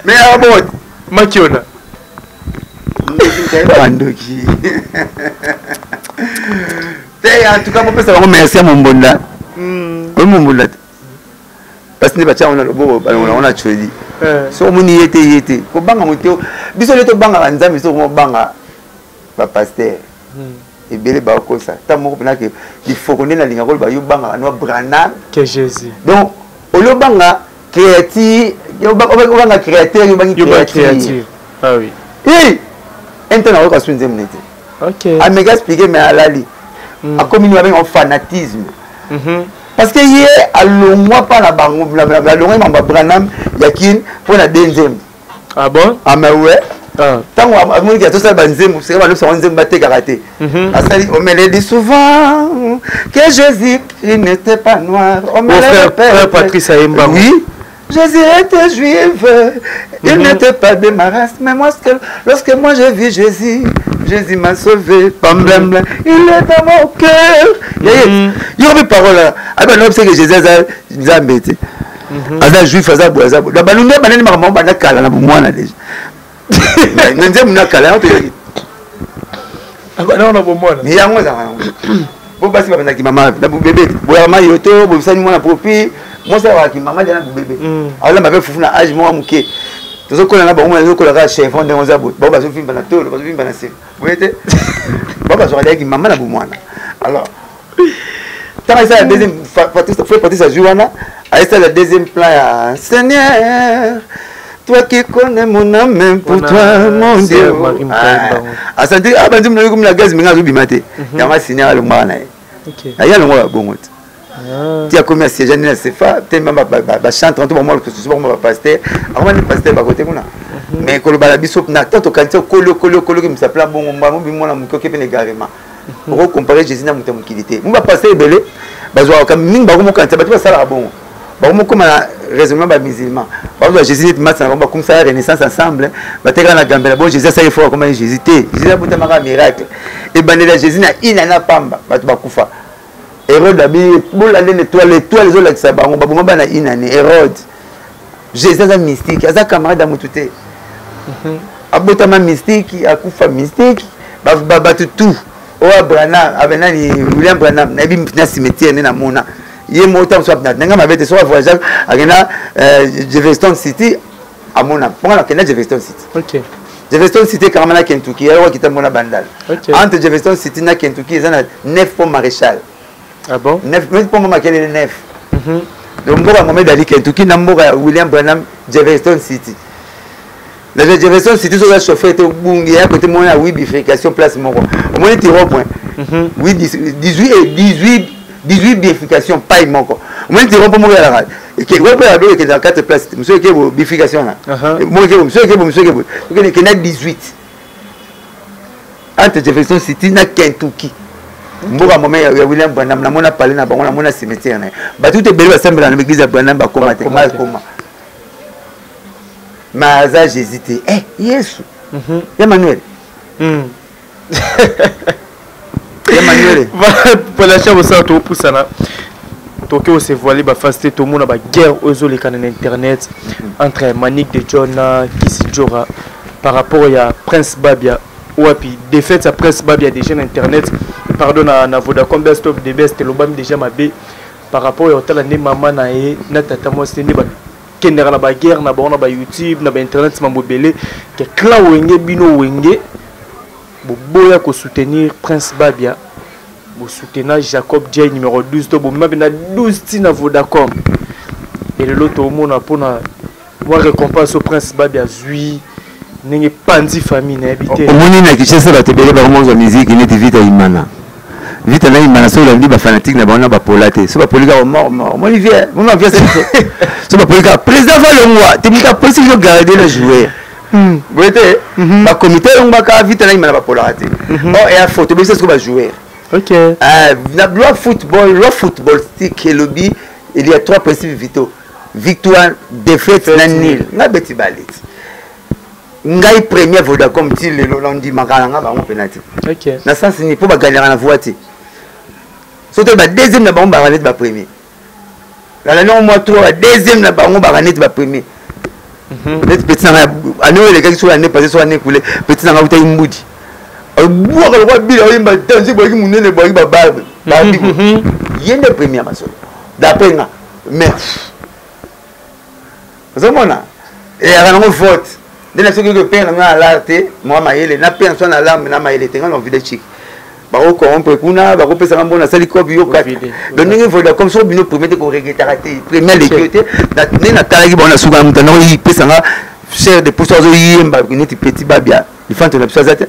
mais ah bon makiona bandoki te en tout cas bopesa bango merci ya mombonda oyo mombonda te parce nde batia yango na loboko balongola yango na cweli soki omoni ye te ye te kobanga moto biso nde tobangaka nzambe soki mobanga bapasteur ebele bakosa ta moko mpena ke lifoko nde nalinga koloba yo bangaka no Branham que Jésus donc olobanga créature obanga créateur yo bangi créature ah oui hey ente na oyoka su nzembo nete ok ameka expliquer mais alali akomi nini babenga fanatisme parce que ye alongwa mpa na bango alongwa mambo ya Branham ya kin mpo na de nzembo ah bon ah mais ouais ntango amoniki atosala banzembo seka balobisa nzembo batekaka te asali on me le dit souvent que Jésus il n'était pas noir on me le frère Patrice Ayemba oui Jésus était juif, il n'était pas de ma race, mais moi, lorsque moi j'ai vu Jésus, Jésus m'a sauvé, pam blam blam, il est dans mon cœur. Il y a une parole là. Ah ben non, c'est que Jésus a Nzambe te. Aza juif, aza boye, aza boye. Ba nunde banani makambo banda kala na bomwana déjà. Na nzembo na kala yango toyaki. Abana na bomwana. Mais yango ezalaka yango. Bo basi babandaki mama na bobebe boyaka mai yo to bobisani mwana popi mwasi alakaki mama lia na bobebe alamba mpe fufu na age moko moke. Tozokola na bango, bazokola kaka chevron ndenge oza boye, bango bazovimba na tolo, bazovimba na nsima boye te, bango bazwaka leyaki mama na bomwana. Alors ntango esala deuxième, frère Patrice azwi wana, ayesala deuxième plan ya Seigneur, toi qui connais mon âme, pour toi mon Dieu. Asanti abandi mnoki komi na gaz mingi, azobima te. Yango asigne, alongwaka na ye, aye alongwaka bongo te. Ti akomi asiége nde na sefa te, bachantre to bamwa lokosusu, bakoma bapaster, akoma nde paster bakote kuna. Mais koloba na biso na tant tokanisi okoli okoli okoli okemisa plan bongo mbala mobi mwana moke oke mpe na égarement. Okocompare Jésus na moto ya mokili te. Mo bapaster ebele bazwaka mingi, bakomokanisa bato basalaka bongo, bakomokoma na raisonnement bamusulman, bazwa Jésus neti masi na bango, bakumisaka renaissance ensemble, batekaka na gambela. Bon, Jésus asali fort, akoma ye Jésus te. Jésus abotamaka miracle, ebandeli ya Jésus na ina na pamba, bato bakufa. Hérode abi bolande na étoile, étoile ezolakisa bango, baboma bana inane Hérode. Jésus aza mystique, aza camarade ya motu te. Abotama mystique, akufa mystique, bato tout oyo Branham abe nani, William Branham, nayebi na cimetière nde namona ye moko. Ntango so ndenge mabe te, soki avoyage akenda Jefferson City, amona mponga nakenda Jefferson City. Jefferson City ekangama na Kentucky, yaloko akita mona Bandal. Entre Jefferson City na Kentucky eza na 9 pont Maréchal. Ah bon? 9 pont makelele 9. Donc mboka ya Mohamed Ali, Kentucky, na mboka ya William Branham, Jefferson City. Na Jefferson City, soki oza chauffeur te, obungi ya kote mona ya 8 bifurcation place moko, omoni tiro point 8 18 et 18 18 bifurcation pai moko, omoni tiro mpo moko yalaka mpo ya biloko ekendaka 4 place, mosusu eke bo bifurcation na moko eke bo, mosusu eke bo, mosusu eke bo, okende ekenda 18 entre Jefferson City na Kentucky, mboka mome ya William Branham. Namona palais na bango, namona cimetière na ye. Bato te ebele basambela na église ya Branham bakoma te, ngai akoma, mais aza Jésus te. Eh Yesu ya Manuel, ya Manuel. Population bosala, topusana, toke ose voile bafase te, tomona baguerre oyo ezolekana na internet entre Manique de John na Kisi Djora par rapport ya Prince Babia. Wapi défaite ya Prince Babia déjà na internet, pardon, na Vodacom Best of the Best, elobami déjà mabe par rapport ya kotala nde mama na ye na tata mwasi nde bakendaka na baguerre na bango na bayoutube, na bainternet, mambo ebele ke clan Wenge, bino Wenge boboya kosoutenir Prince Babia, bosoutenir Jacob J numéro 12 to bomema mpe na 12 ntina Vodacom. Elelo toomona mpona mwa récompense au Prince Babia azwi ndenge panzi famille, nayebi te. Omoni na Kinshasa bato ebele bakomozwa miziki neti Vita Imana, Vita na Imana. Soki olandi bafanatique na bango na bapola te, so bapoli kaka mort mort. Omoni vie, mona vie, so bapoli kaka président valongwa te, moto apolisi biso garde na joueur boye te, bakomite elongwaka. Vita na Imana bapolaka te or eya faute obebisa siko bajoueur. Na loi football, loi footballistique elobi il y a trois principes vitaux: victoire, défaite na nul. Ngai beti baleti, ngai premier Vodacom ti lelo nandimaka na nga bango mpena te. Na sens nini? Mpo baganyaka na voi te, so te badeuxième na bango baka neti bapremier. Nalandi yango mwa trois, badeuxième na bango baka neti bapremier. Neti petit na ngai, année oyo elekaki, so année passé, so année écoulé, petit na ngai utaki mbudi, abwaka lokwa bila, oyemba danger, boyaki monene, boyaki babarbe babi, ye nde premier masolo d'après nga. Mais ozomona eyaka nango vote nde na soki oke na nga alar te, mwa mayele napena so na alarme na mayele te, nga na ovide chik, bakocorrompre kuna, bakopesanga mbona asali cope yo kaka. Donc ndenge Vodacom, soki bino premier te, koregretaka te, premier aleki yo te. Nde natalaki bango na suka na moto andako epesanga chair de poso, azoyemba neti petit Babia lifanto na biso aza te,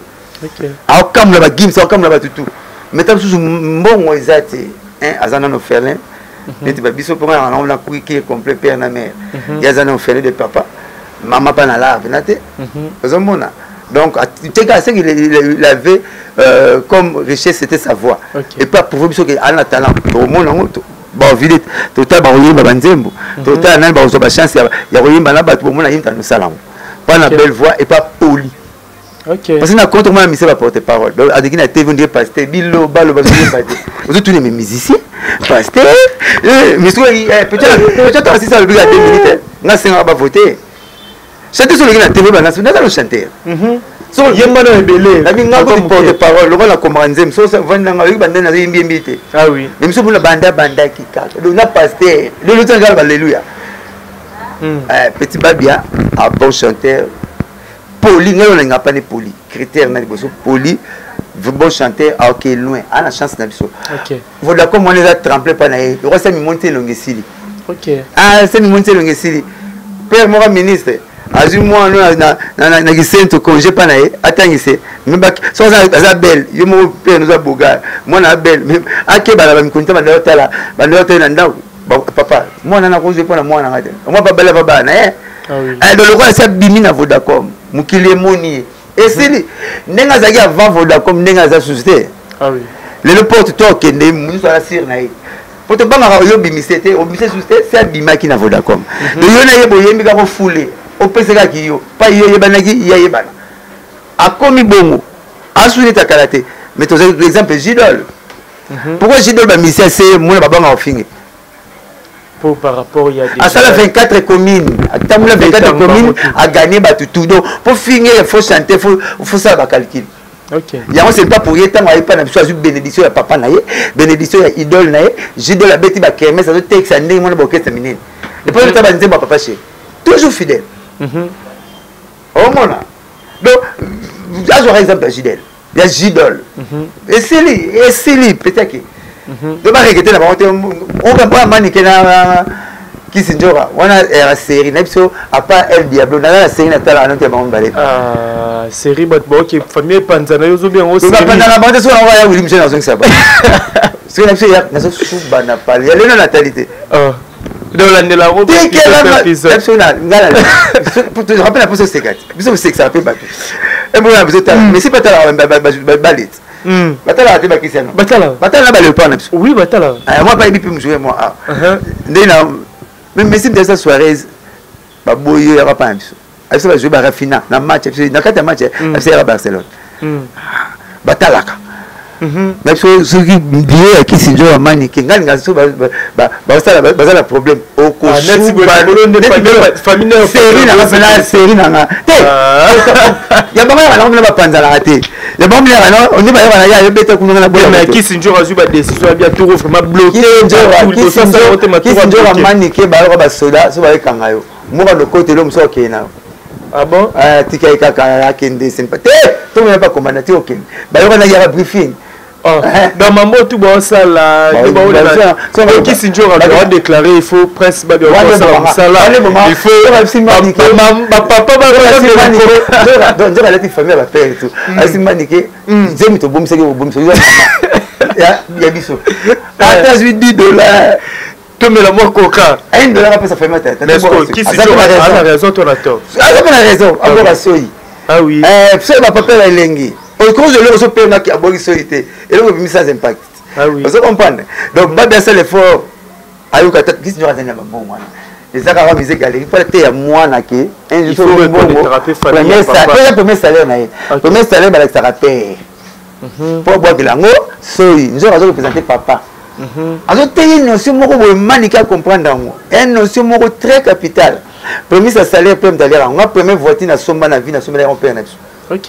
aokamula bagims, aokamula bato tout. Mais ta mosusu mbongo eza te, aza nano orphelin neti babiso mpo nga nango na qui est complet père na mère. Ye aza na orphelin de papa, mama mpa na lar mpena te. Ozomona, donc teka ce qu'il il avait comme richesse, c'était sa voix. Et puis approuvé biso ke ana talent, tokomona yango bavile, totala bakoyemba banzembo, totala nani bakozwa bachance ya koyemba na bato, bomona ye mtano osala yango mpa na belle voix et pas poli. Parce que na compte omona mise baporte parole, donc adeki na TV, ondire pasteur, biloba loba, ozoyemba te, ozotuna me musicien pasteur peut-être asisa alobi ka 2 minutes, nga sengaka bavote chanteur. So oloki na TV, banaso naza no chanteur. Yemba na ebele. Nabi nga kuti porte parole lokola nakomaka nzembo, so vandi nanga oyoki bandani nazoyembi yembi te. Ah oui. Mais miso mpona banda bandaki kaka donc na pasteur lelo tia kaka baleluya. Petit Babia, un bon chanteur, poli. Ngai olinga pa ne poli, critère na liboso poli, bon chanteur, aoke loin, ana chance na biso. Vodacom wana eza tremble mpa na ye, lokwa sa mimoni te elongi esili. Ah, sa mimoni te elongi esili. Père moko ministre azwi mwana na Kisento, congé mpa na ye, atangise. So aza belle, yo moko père noza bogar, mwana abelle, akeba na bamikoni te. Banda otala, banda otala na ndako, papa mwana nakozwi mpo na mwana nga te, mwa babala babala na ye. Donc lokola asi abimi na Vodacom, mokili emoni ye, esili. Ndenge azalaki avant Vodacom, ndenge aza susu te lelo. Porte to okende, nyonso aza sire na ye, po tobangaka oyo obimise te, obimise susu te. Se abimaki na Vodacom, donc yo na ye boyembi kaka, ofule opesekaki yo pa yo eyebanaki, ye ayebana, akomi bongo, asu neti akala te. Mais tozali exemple Jidol. Pourquoi Jidol, bamisi ase mona babangaka ofinge? Pour par rapport ya asala 24 communes, atambola 24 communes, agagné bato tout. Donc po finge, il faut chanter, faut sala bacalcul. Yango c'est pas pour ye. Ntango ayepa na biso, azwi bénédiction ya papa na ye, bénédiction ya idole na ye Jidol. Abeti bakermesse, azotekisa ndenge mwana baorchestre minene. Epo ota banzembo ya papa chéri, toujours fidèle. Omona, donc azwaka exemple ya Jidel, ya Jidol. Esili, esili peut-être. Donc baregete na bango te, oyo Manike na Kisi Nzoka wana ya série na biso. Apa El Diablo, naza na série, natalaka note ya bango mibale. Série, bato baoke famille epanzana, yo ozobi yango. Bapanzana bango te. Soki yango ya wili miso, nazongisa ba soki na biso, nazosuba na pale ya lelo, natali te. Donc olandela yango. Biso rappel na poso oseka te, biso kosekisaka mpe bato embona biso tala. Mais si batalaka baleti, batalaka te bakisiano. Batalaka. Batala na baléopard na biso. Oui, batalaka. Moi bayebi mpe mosusu moi awa ndenge na mais si mtasa Suarez baboyi yo, yaka pa na biso, biso bazwi barafina na match biso, na kati ya match biso yaka Barcelone, batalaka na biso. Soki billet ya Kisi Nzo ya Manike, ngai linga so basala, baza na problème, okosuba série nanga mpena, série nanga te ya bango yaka nango mpena, bapanzalaka te ya bango mpena yaka nde bayaka na ya yobeta kuna na bola. Kisi Nzo azwi badécision ya bien, tour vraiment bloqué. Kisi Nzo, Manike, bayoka basoda so bayekanga yo moko lokotelo mosu akende na yo. Ah bon? Tika ye kaka akende, sempa te, tomona bakomanda ti okende, bayokanaki yaka briefing. Dans mambo tout baosala, Kisi Nzora adéclaré, il faut Prince Babia osala mosala, il faut bapapa. Nzoka alati famille ya bapere tout, alati Manike nzemi, tobomisaki, obomisa ya biso, ata azwi 10 $. Tomela mwa coca. 1 dollar apesa famille tata. Kisi Nzora aza raison to na tort? Aza mpe na raison, akoka soyi. Ah oui. Soki bapapa ya elengi, okozi eloko so mpe abwaki soyi te, eloko ebimi sans impact. Ah oui. Ozo comprendre? Donc Babi asala effort, ayoka ta Kisi Nzora azali na babongo wana, eza kaka musique aleki mpo te ya mwana ke. Un jour premier salaire na ye, premier salaire balakisaka pere mpo abwakela yango soyi. Nzoka azoreprésente papa, azoteyi notion moko boye, Manike acomprendre yango, un notion moko très capital. Premier sa salaire mpe moto aliaka yango. Nga première voiture nasomba na vie, nasombela yango pere na biso.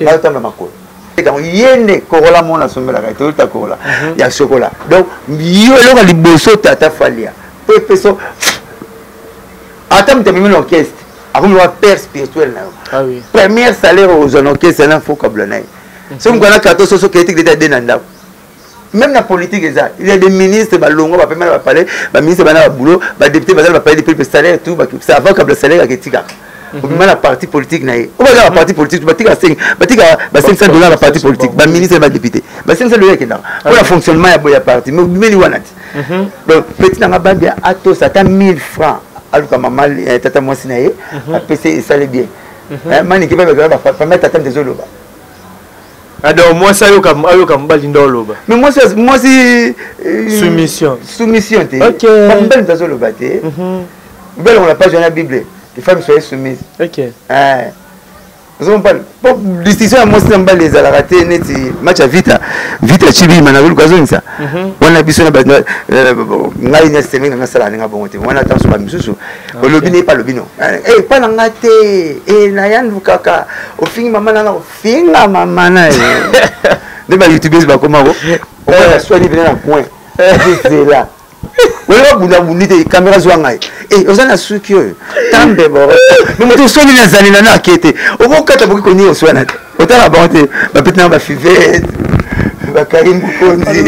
Nazotambola makolo yango, ye nde Corolla moko nasombelaka, Toyota Corolla ya chocolat. Donc yo eloko ya liboso tata falia po epeso, ata moto amemi na orchestre, akomi loka père spirituel na yo. Première salaire ozwa na orchestre na fo kabula na ye. Soki mokana carton soso critique deta de na ndako. Même na politique eza, il y a des ministres balongwa, bapema na bapalais, baministre bana baboulot, badéputé baza na bapalais depuis salaire tout avant kabla salaire aketikaka obima na parti politique na ye. Oyo baza na parti politique, batika batika ba 500 $ na parti politique, baministre, badéputé, ba 500 $ ekendaka mpona fonctionnement ya parti, mais obimeli wana te. Donc petit nanga Babia atosa ata 1000 francs, aluka mama, tata mwasi na ye, apesi, esali bien. Maniki mpe famille tata nde ezoloba. Donc mwasi ayoka, ayoka mobali nde oloba. Mais mwasi, mwasi. Soumission. Soumission te, mobali nde azoloba te. Mobali on la page wana Bible, les femmes soyez soumises. Ozomopale po distinction ya mwasi na mobali ezalaka te neti match ya Vita, Vita Chibima na koluka azongisa wana. Biso ngai na seme nanga asala ndenge bongo te wana. Ata so bamisusu olobi ne epa alobi no epa na nga te, nayandu kaka ofingi mama nanga, ofinga mama na ye nde bayoutubese bakomako, omona swani pene na coin, zela. Oyo babunda bundi te, kamera zwa ngai. Eh, oza na suki oyo. Tambe bo. Mais moto osoni na zali na na akete. Okokata boki koni oswana te. Otala bango te, bapeti na ba fivette. Bakari Mukonzi,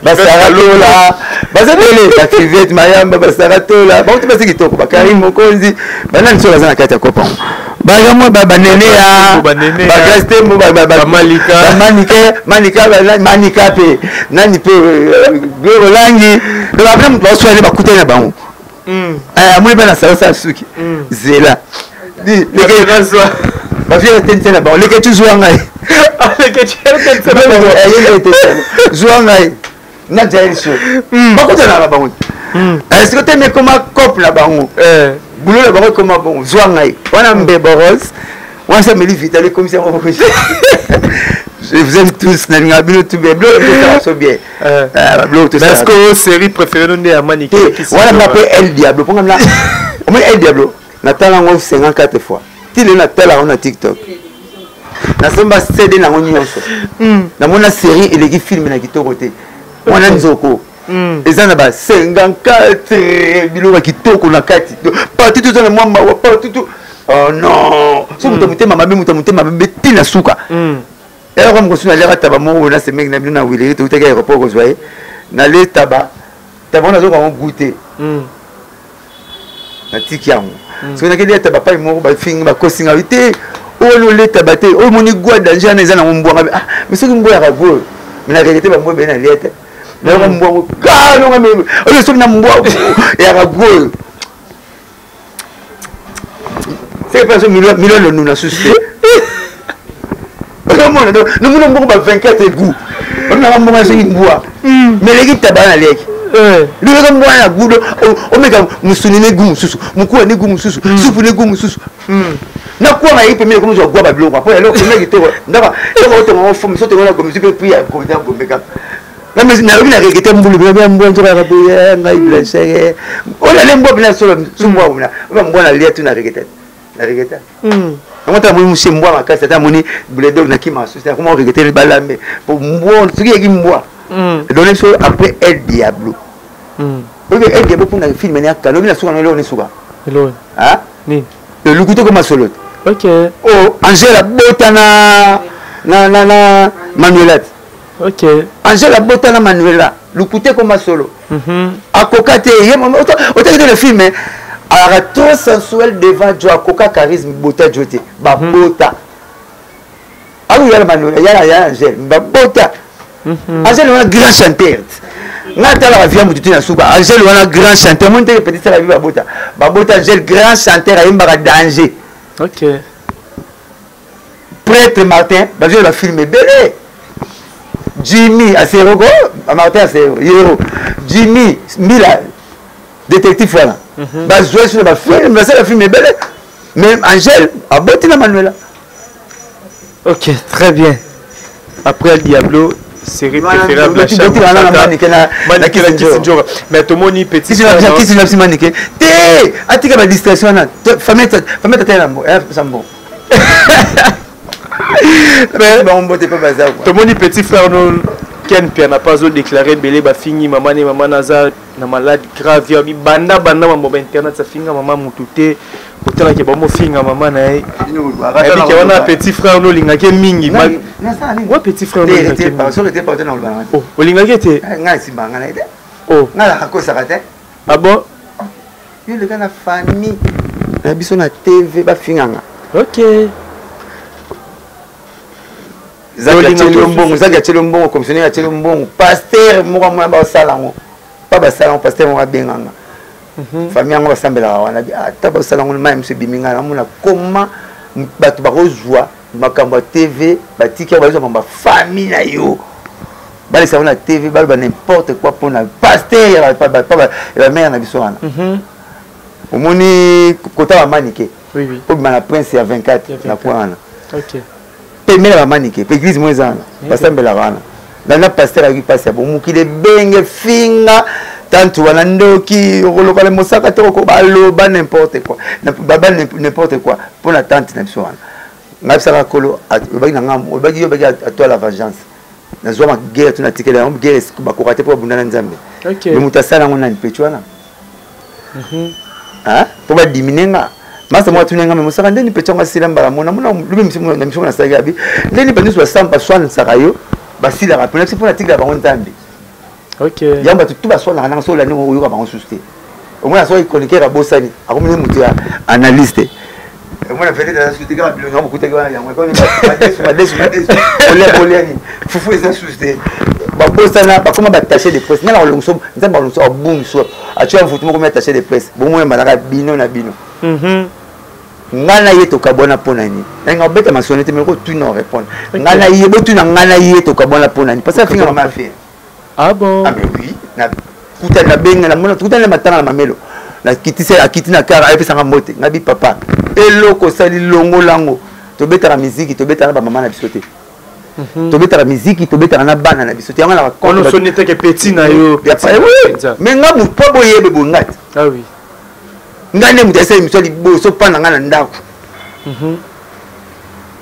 Basara Lola, baza ebele, ba Fivette Mayamba, Basara Tola, bango te basi kitoko, Bakari Mokonzi, banani so baza na kati ya kopa yango. Baza mwa banene ya Bagrace Tembo, Bamanike, Manika, Manika pe, nani pe, Gloire Olangi, donc après moto baswani bakutani na bango. Amoni bana sala sala suki. Zela. Bavie te na bango, leke tu zwa ngai. Zwa ngai. Na jael so. Bakutana na bango. Est-ce que te ekoma cope na bango? Boulot na bango ekoma bongo. Zwa ngai. Wana mbebo rose. Wana sa meli vitale comme ça. Je vous aime tous. Nalinga bino tout bien. Biloko tosala so bien. Biloko tosala. Est-ce que série préférée no nde ya Manike? Wana nga pe El Diablo. Ponga na. Omoni El Diablo. Natala yango 54 fois. Ti lelo natala yango na TikTok. Nasomba CD nango nyonso. Namona série eleki film na kitoko te. Wana nzoko. Eza na ba 54 biloko ya kitoko na kati. Partout toza na mwa mawa, partout tout. Oh non. So moto motema mabe, moto motema mabe ti na suka. Eloko mokosu naliaka taba moko na semeki na bino na wileri, toutaki aéroport kozwa ye. Nalie taba, taba wana nazoka yango goût te. Natiki yango. Soki nakeli taba pai moko bafingi bakosi ngai te. Oyo nolie taba te, oyo moni gwa danger wana eza nango mbwa ngai. Ah, mais soki mbwa yaka goût, mais na réalité ba mbwa ebele nalia te. Nayoka mbwa ngo kalonga me oyo soki na mbwa yaka goût. C'est pas milo milo le nuna susu te. Ozomona donc nomona mbongo ba 24 goût. Omona mbongo soki mbwa. Mais leki taba na leki. Leki mbwa na goût omeka musuni ne goût mosusu, mukuwa ne goût mosusu, supu ne goût mosusu. Na kwanga ye pembeni ekomi zwa gwa ba biloko. Po eloko pembeni kitoko. Ndaka eloko otonga ngo fomi soki otonga na gombe mpe puis ya gombe ya gombe kaka. Nalobi na regete mbulu bino bia mbwa nzoka yaka boye ngai blanchard. Oyo nale mbwa bina solo su mbwa bina. Oyo mbwa na lia tu na regete. Na regete. Yango ata moni muse mbwa makasi ata moni buledog na kima susu akoma regete balambe. Po mbwa soki yaki mbwa. Donne so après El Diablo. Oyo El Diablo pona film ne akalo bina suka na eloko ne suka. Eloko. Ah? Nini? Lukuta koma solo. Ok. Oh Angela bota na na na na Manuela. Ok. Angela bota na Manuela. Lukuta koma solo. Akoka te ye otaki te le film alaka trop sensuel devant Joe akoka charisme bota Joe te babota. Alu yala Manuela yala yala Angela babota. Angela wana grand chanteur. Nga atalaka via motu te na suka. Angela wana grand chanteur. Moni teke petit sala bi babota. Babota Angela grand chanteur ayembaka danger. Ok. Prêtre Martin bazwi ba film ebele. Jimmy Asero ko Martin Asero Yero Jimmy Mbila détective wana. Bazwi sur ba film basala film ebele. Mais Angèle aboti na Manuela. Ok, très bien. Après El Diablo, série préférée Blanchard. Mais tout le monde petit. Kisi na Manike. Te, atika ba distraction na. Famille famille tata na mbo, eh sambo. Mais bon mbote pas bazar quoi. Tout le monde petit frère nous Ken Pierre n'a pas déclaré belé ba fingi maman ne maman naza na malade grave ya bi banda banda mambo ba internet sa finga maman mutute otalaki bango finga mama na ye ayebike wana petit frère no olingaki ye mingi wa petit frère olingaki ye te ngai esimbanga na ye te oh ngai nakakosaka te ah bon yo leka na famille na biso na tv bafinganga ok zaki atieli mbongo commissionnaire atieli mbongo pasteur moko amona basala yango pa basala yango pasteur moko abenganga famille yango basambelaka wana ata basala yango mai mosu ebimi ngai namona koma bato bakozwa makambo ya tv batiki yango bazwa makambo ya famille na yo balekisa yango na tv baloba n'importe quoi mpona pasteur ya bamare na biso wana omoni kota bamanike obima na prince ya 24 na coin wana pembeni ya bamanike pe église mo eza wana basambelaka wana nana pasteur ayaki mpasi ya bomokili ebenge finga tantu wana ndoki okoloka na mosaka te oko baloba n'importe quoi baba n'importe quoi mpo na tante na biso wana ngai bisaka kolo olobaki na ngai olobaki yo obaki à toi la vengeance. Nazwa ma guerre to natikela yango guerre, bakoka te mpo babunda na Nzambe. Mais moto asala yango nani? Peti wana mpo badimine nga. Masa moko atuni nga, me mosaka ndeni peti yango asila mbala mona mona lobi na miso nasalaki abi ndeni bato nyonso baswanisaka yo, basilaka mpona biso mpo natikela bango Nzambe. Yango bato tu baswanaka nanga, so olandi oyoka bango susu te. Omona soki chroniqueur abosani, akomi ne moto ya analyste. Omona vedete aza susu te, kaka bilongi yango bokutaki wana, yango ekomi madesu madesu madesu, kolia kolia nini, fufu eza susu te. Babosana, bakoma baattaché de presse. Nga na kolongiso Nzambe alongiso abungiso atia mfutu moko mi attaché de presse, bomoyembanaka bino na bino. Nga na ye tokabwana mpo na nini? Nalinga kobeta masolo te, mais kotuna répondre. Nga na ye, botuna nga na ye tokabwana mpo na nini? Parce que afinga mama affaire. Ah bon? Ah mais oui, na kutani na benga na mona tukutani na matanga na mamelo. Na kitisa akiti na car, ayebisanga mbote. Ngabi papa, eloko osali longolango. Tobetaka miziki, tobetaka na ba mama na biso te. Tobetaka miziki, tobetaka na bana na biso te. Yango na Ono soni te ke petit na yo. Mais nga po boyebe bongati. Ah oui. Nga nde moto asali émission liboso pa na nga na ndako.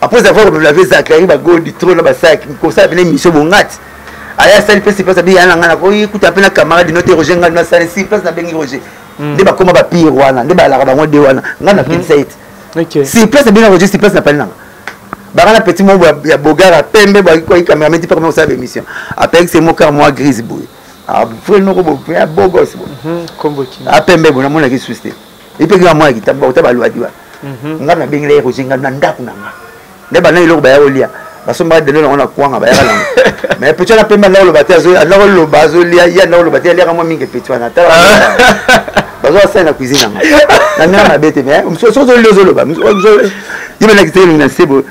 Après avoir lavé Zakari bagodi trop na basaki kosala pene émission bongati. Aya asali mpe surplace, abi ya na nga nakoyikuta mpe na camarade no te, Roger. Ngai nasali surplace, nabengi Roger. Nde bakoma bapire wana, nde balaka bango de wana. Ngai napekisa ye te surplace, nabengi Roger surplace, napali nanga baka na petit moko ya bogara pembe boyaki cameraman ti mpe koma kosala baémission, apekisi mokar mwa grise boye, vrai noko bo ya bogos bo apembe boye, namonaki susu te. Epeki nga mwana kitamba ota balwadi wana. Nga nabengela ye Roger, nga na ndako na nga nde bana eloko baya kolia, basombaka dendo nango na kwanga, bayaka nango. Mais petit wana pembe anda koloba te, anda koloba azolia ye, anda koloba te, aliaka mwa mingi. Petit wana tala, bazo asali na cuisine nanga na ndenge mabe te, mais soki ozolia ozoloba, ye balakisa elongi na se boye.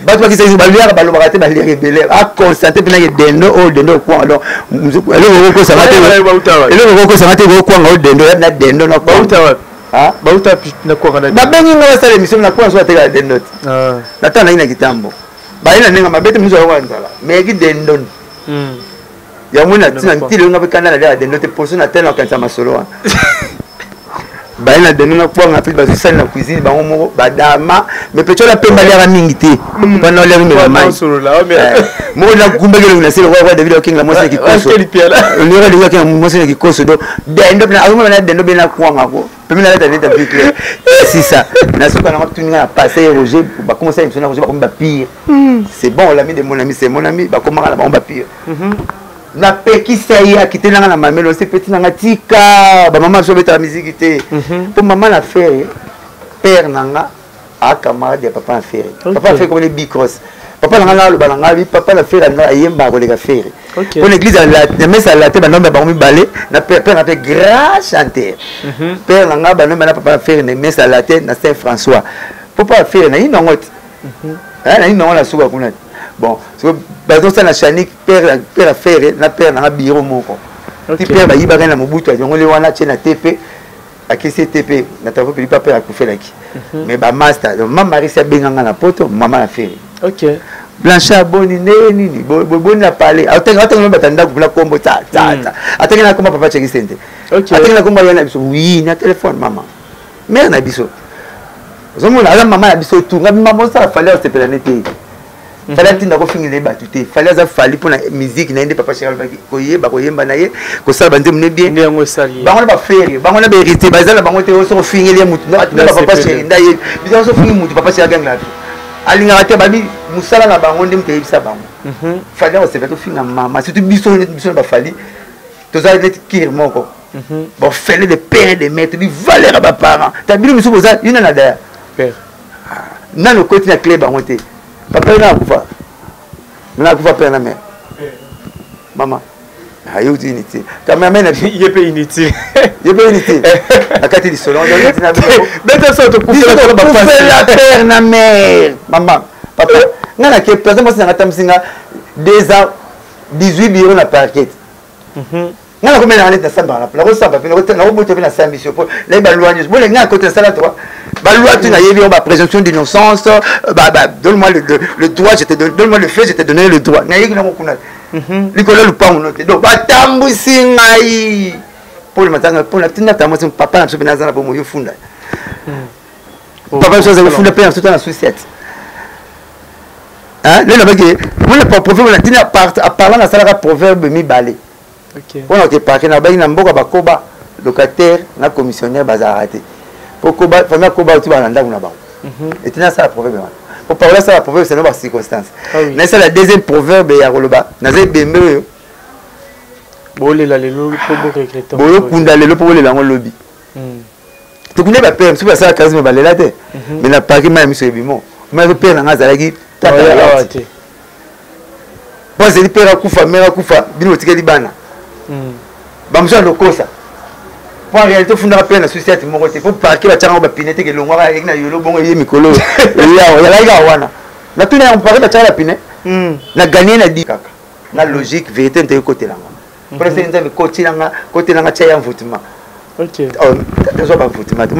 Bato bakisa baliaka, balobaka te, baliaka ebele, aconstate mpenake dendo oyo dendo okwanga. Donc eloko okokosanga te, eloko okokosanga te, okwanga oyo dendo na dendo na kwanga. Bauta na kwanga na babengi nga basala émission na kwanga, so batekaka dendo te. Natala nangi na kitambo, baye na ndenge mabe te, miso ayoka nzala, mais yaki dendo yango na ntina ntili nga mpe kanda naliaka dendo te. Poso na tele nakanisa masolo wana, baye na dendo na kwanga mpe bazosali na cuisine bango moko badama. Mais petit wana pembe aliaka mingi te, mpana oliaki mela mai moko nagumbaki elongi na se lokola David akengela mwasi na kikoso, olioka akengela mwasi na kikoso. Donc dendo pena azomona na dendo bena kwanga ko pembe nalata neta vie claire sisa na suka nango. Tuninga na passé Roger, bakomosala émission na Roger, bakomi bapire. C'est bon, l'ami de mon ami, c'est mon ami. Bakomaka na bango bapire. Napekisa ye, akite nanga na mamelo se peti nanga, tika bamama biso obetaka miziki te, mpo mama na Ferre, père na nga a camarade ya papa na Ferre. Papa na Ferre komone Bicross, papa na nga naloba na nga papa na Ferre ayembaka koleka Ferre, mpo na église na mesa ya late bandombe ya bango mibale na père na mpe grand chanteur. Père na nga bandombe na papa na Ferre na mesa ya late na Saint François, mpo papa Ferre na yinango te, na yinango na suka kuna te. Bon, bazosala na chanik, père ya Ferre na père nanga biro moko ti père bayibaka na Mobutu, azongoli wana tie na TP, akesi TP na travaux publics. Papa akufelaki, mais bamaster mama Marisi abenganga na poto, mama na Ferre. Blanchard, boni ndenge nini, boni na pale, atengi bata ndako mpona kombo ta ta ta, atengi na kombo papa Cheki Sente, atengi na kombo ya na biso. Oui, na telefone, mama mare na biso ozomona aza mama na biso tu. Nga mama osala Fally osepela ne te. Fally atinda kofingela ye bato te. Fally aza Fally mpona musique na ye nde papa Chéri alobaki koyeba koyemba na ye, kosala banzembo ne bien. Bango na baFerre, bango na bahéritier, baza na bango te. Soki ofingeli ye mutu na papa Chéri nda ye biso, soki ofingi mutu papa Chéri agangela te, alingaka te. Babi mosala na bango nde moto ayebisa bango. Fally akosepela tofinga mama, surtout biso, biso na baFally toza neti kire moko, bafele de père et de mère, tobi valeur ya baparent. Ta bino misu boza yo nana daya nano okoti na clé bango te. Papa ye na akufa, na akufa père na mère mama aye uti inutile, cameraman na ye mpe inutile. Ye mpe inutile na kati lisolo. Beta so tokufela père na mère, mama, papa. Nga na ke place mwasi nanga tambisi nga 2 ans 18 bureau na parquet. Nga nakomelanga neti nasambaka, nakosamba mpe nakobota mpe nasambisi yo mpo nayebi baloi nyonso. Bole nga akoti nasala droit, baloi tu nayebi yango, baprésomption d'innocence, donne-moi le droit, je te donne, donne-moi le fait, je te donnerai le droit. Nayebi nango kuna likolo ya lupango no te. Donc batambwisi ngai mpona matanga, mpona tina tambwisi papa na biso mpe naza na bomo yo funda papa biso azali funda mpe na biso ta na susiete. Lelo nabaki mona proverbe na tina aparlant, nasalaka proverbe mibale mpona koke parke. Nabaki na mboka bakoba locataire na commissionnaire bazalaka te, po koba famille akoba oti bana na ndako na bango. Etina asala proverbe wana po parole asala proverbe selon bacirconstance. Nasala deuxième proverbe ya koloba naza ebembe oyo Bolela lelo mpo boregretter. Boyokunda lelo mpo bolela yango lobi. Tokunda bapere mosusu basala charisme, balela te, mais na parke mai ya miso ebimo. Mai pere na nga azalaki tata te. Po azali pere akufa, mare akufa, bino botikali bana. Bamosusu alokosa po en réalité ofundaka pere na susi ati moko te, po parke batiaka ngo bapine te, kelongwaka ayaki na yolo bongo ye mikolo oyo ezalaki kaka wana. Natuna yango, parke batiaka bapine na ganie na di kaka na logique vérité nte ekotelanga mpona seli Nzambe kotilanga kotelanga tia ya mvutima tozwa bamvutima te.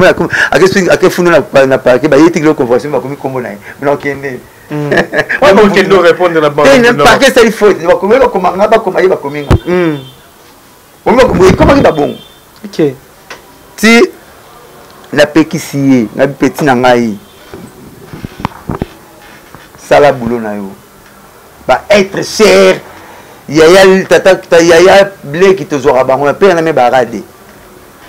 Akefunda na parke, baye tikilo convention, bakomi kombo na ye mona okende Okende répondre na bango. Parke esali faute, bakomi bakoma nga, bakoma ye, bakomi nga, ekomaki babongo. Ti napekisi ye na bipeti na ngai: sala boulot na yo, ba être cher yaya, tata, yaya, bleki tozwaka bango na pere na me barade.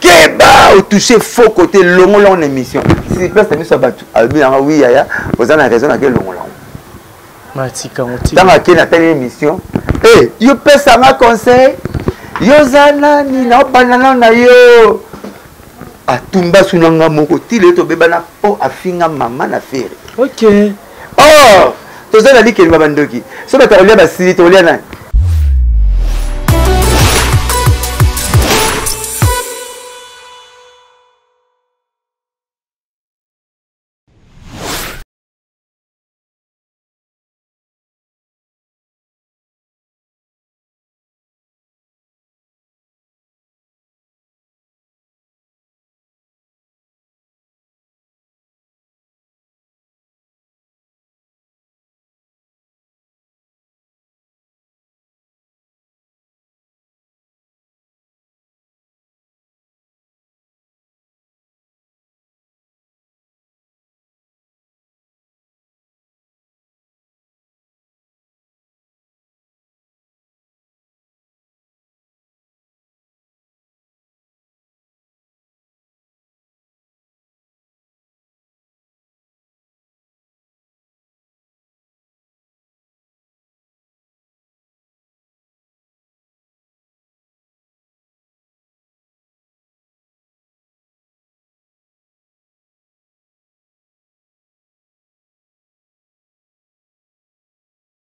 Keba otouche faux côté, longola ngo na émission si place na miso ya bato. Alobi nanga: "Oui yaya, oza na raison." Nake longola ngo. Ntango ake natali émission e yo pesanga conseil, yo oza nani? Naobanda nano na yo atumba sunanga moko ti lelo tobebana mpo afinga mama na Ferre. Or toza na likelemba, bandoki. So bato kolia basili, tokolia nani?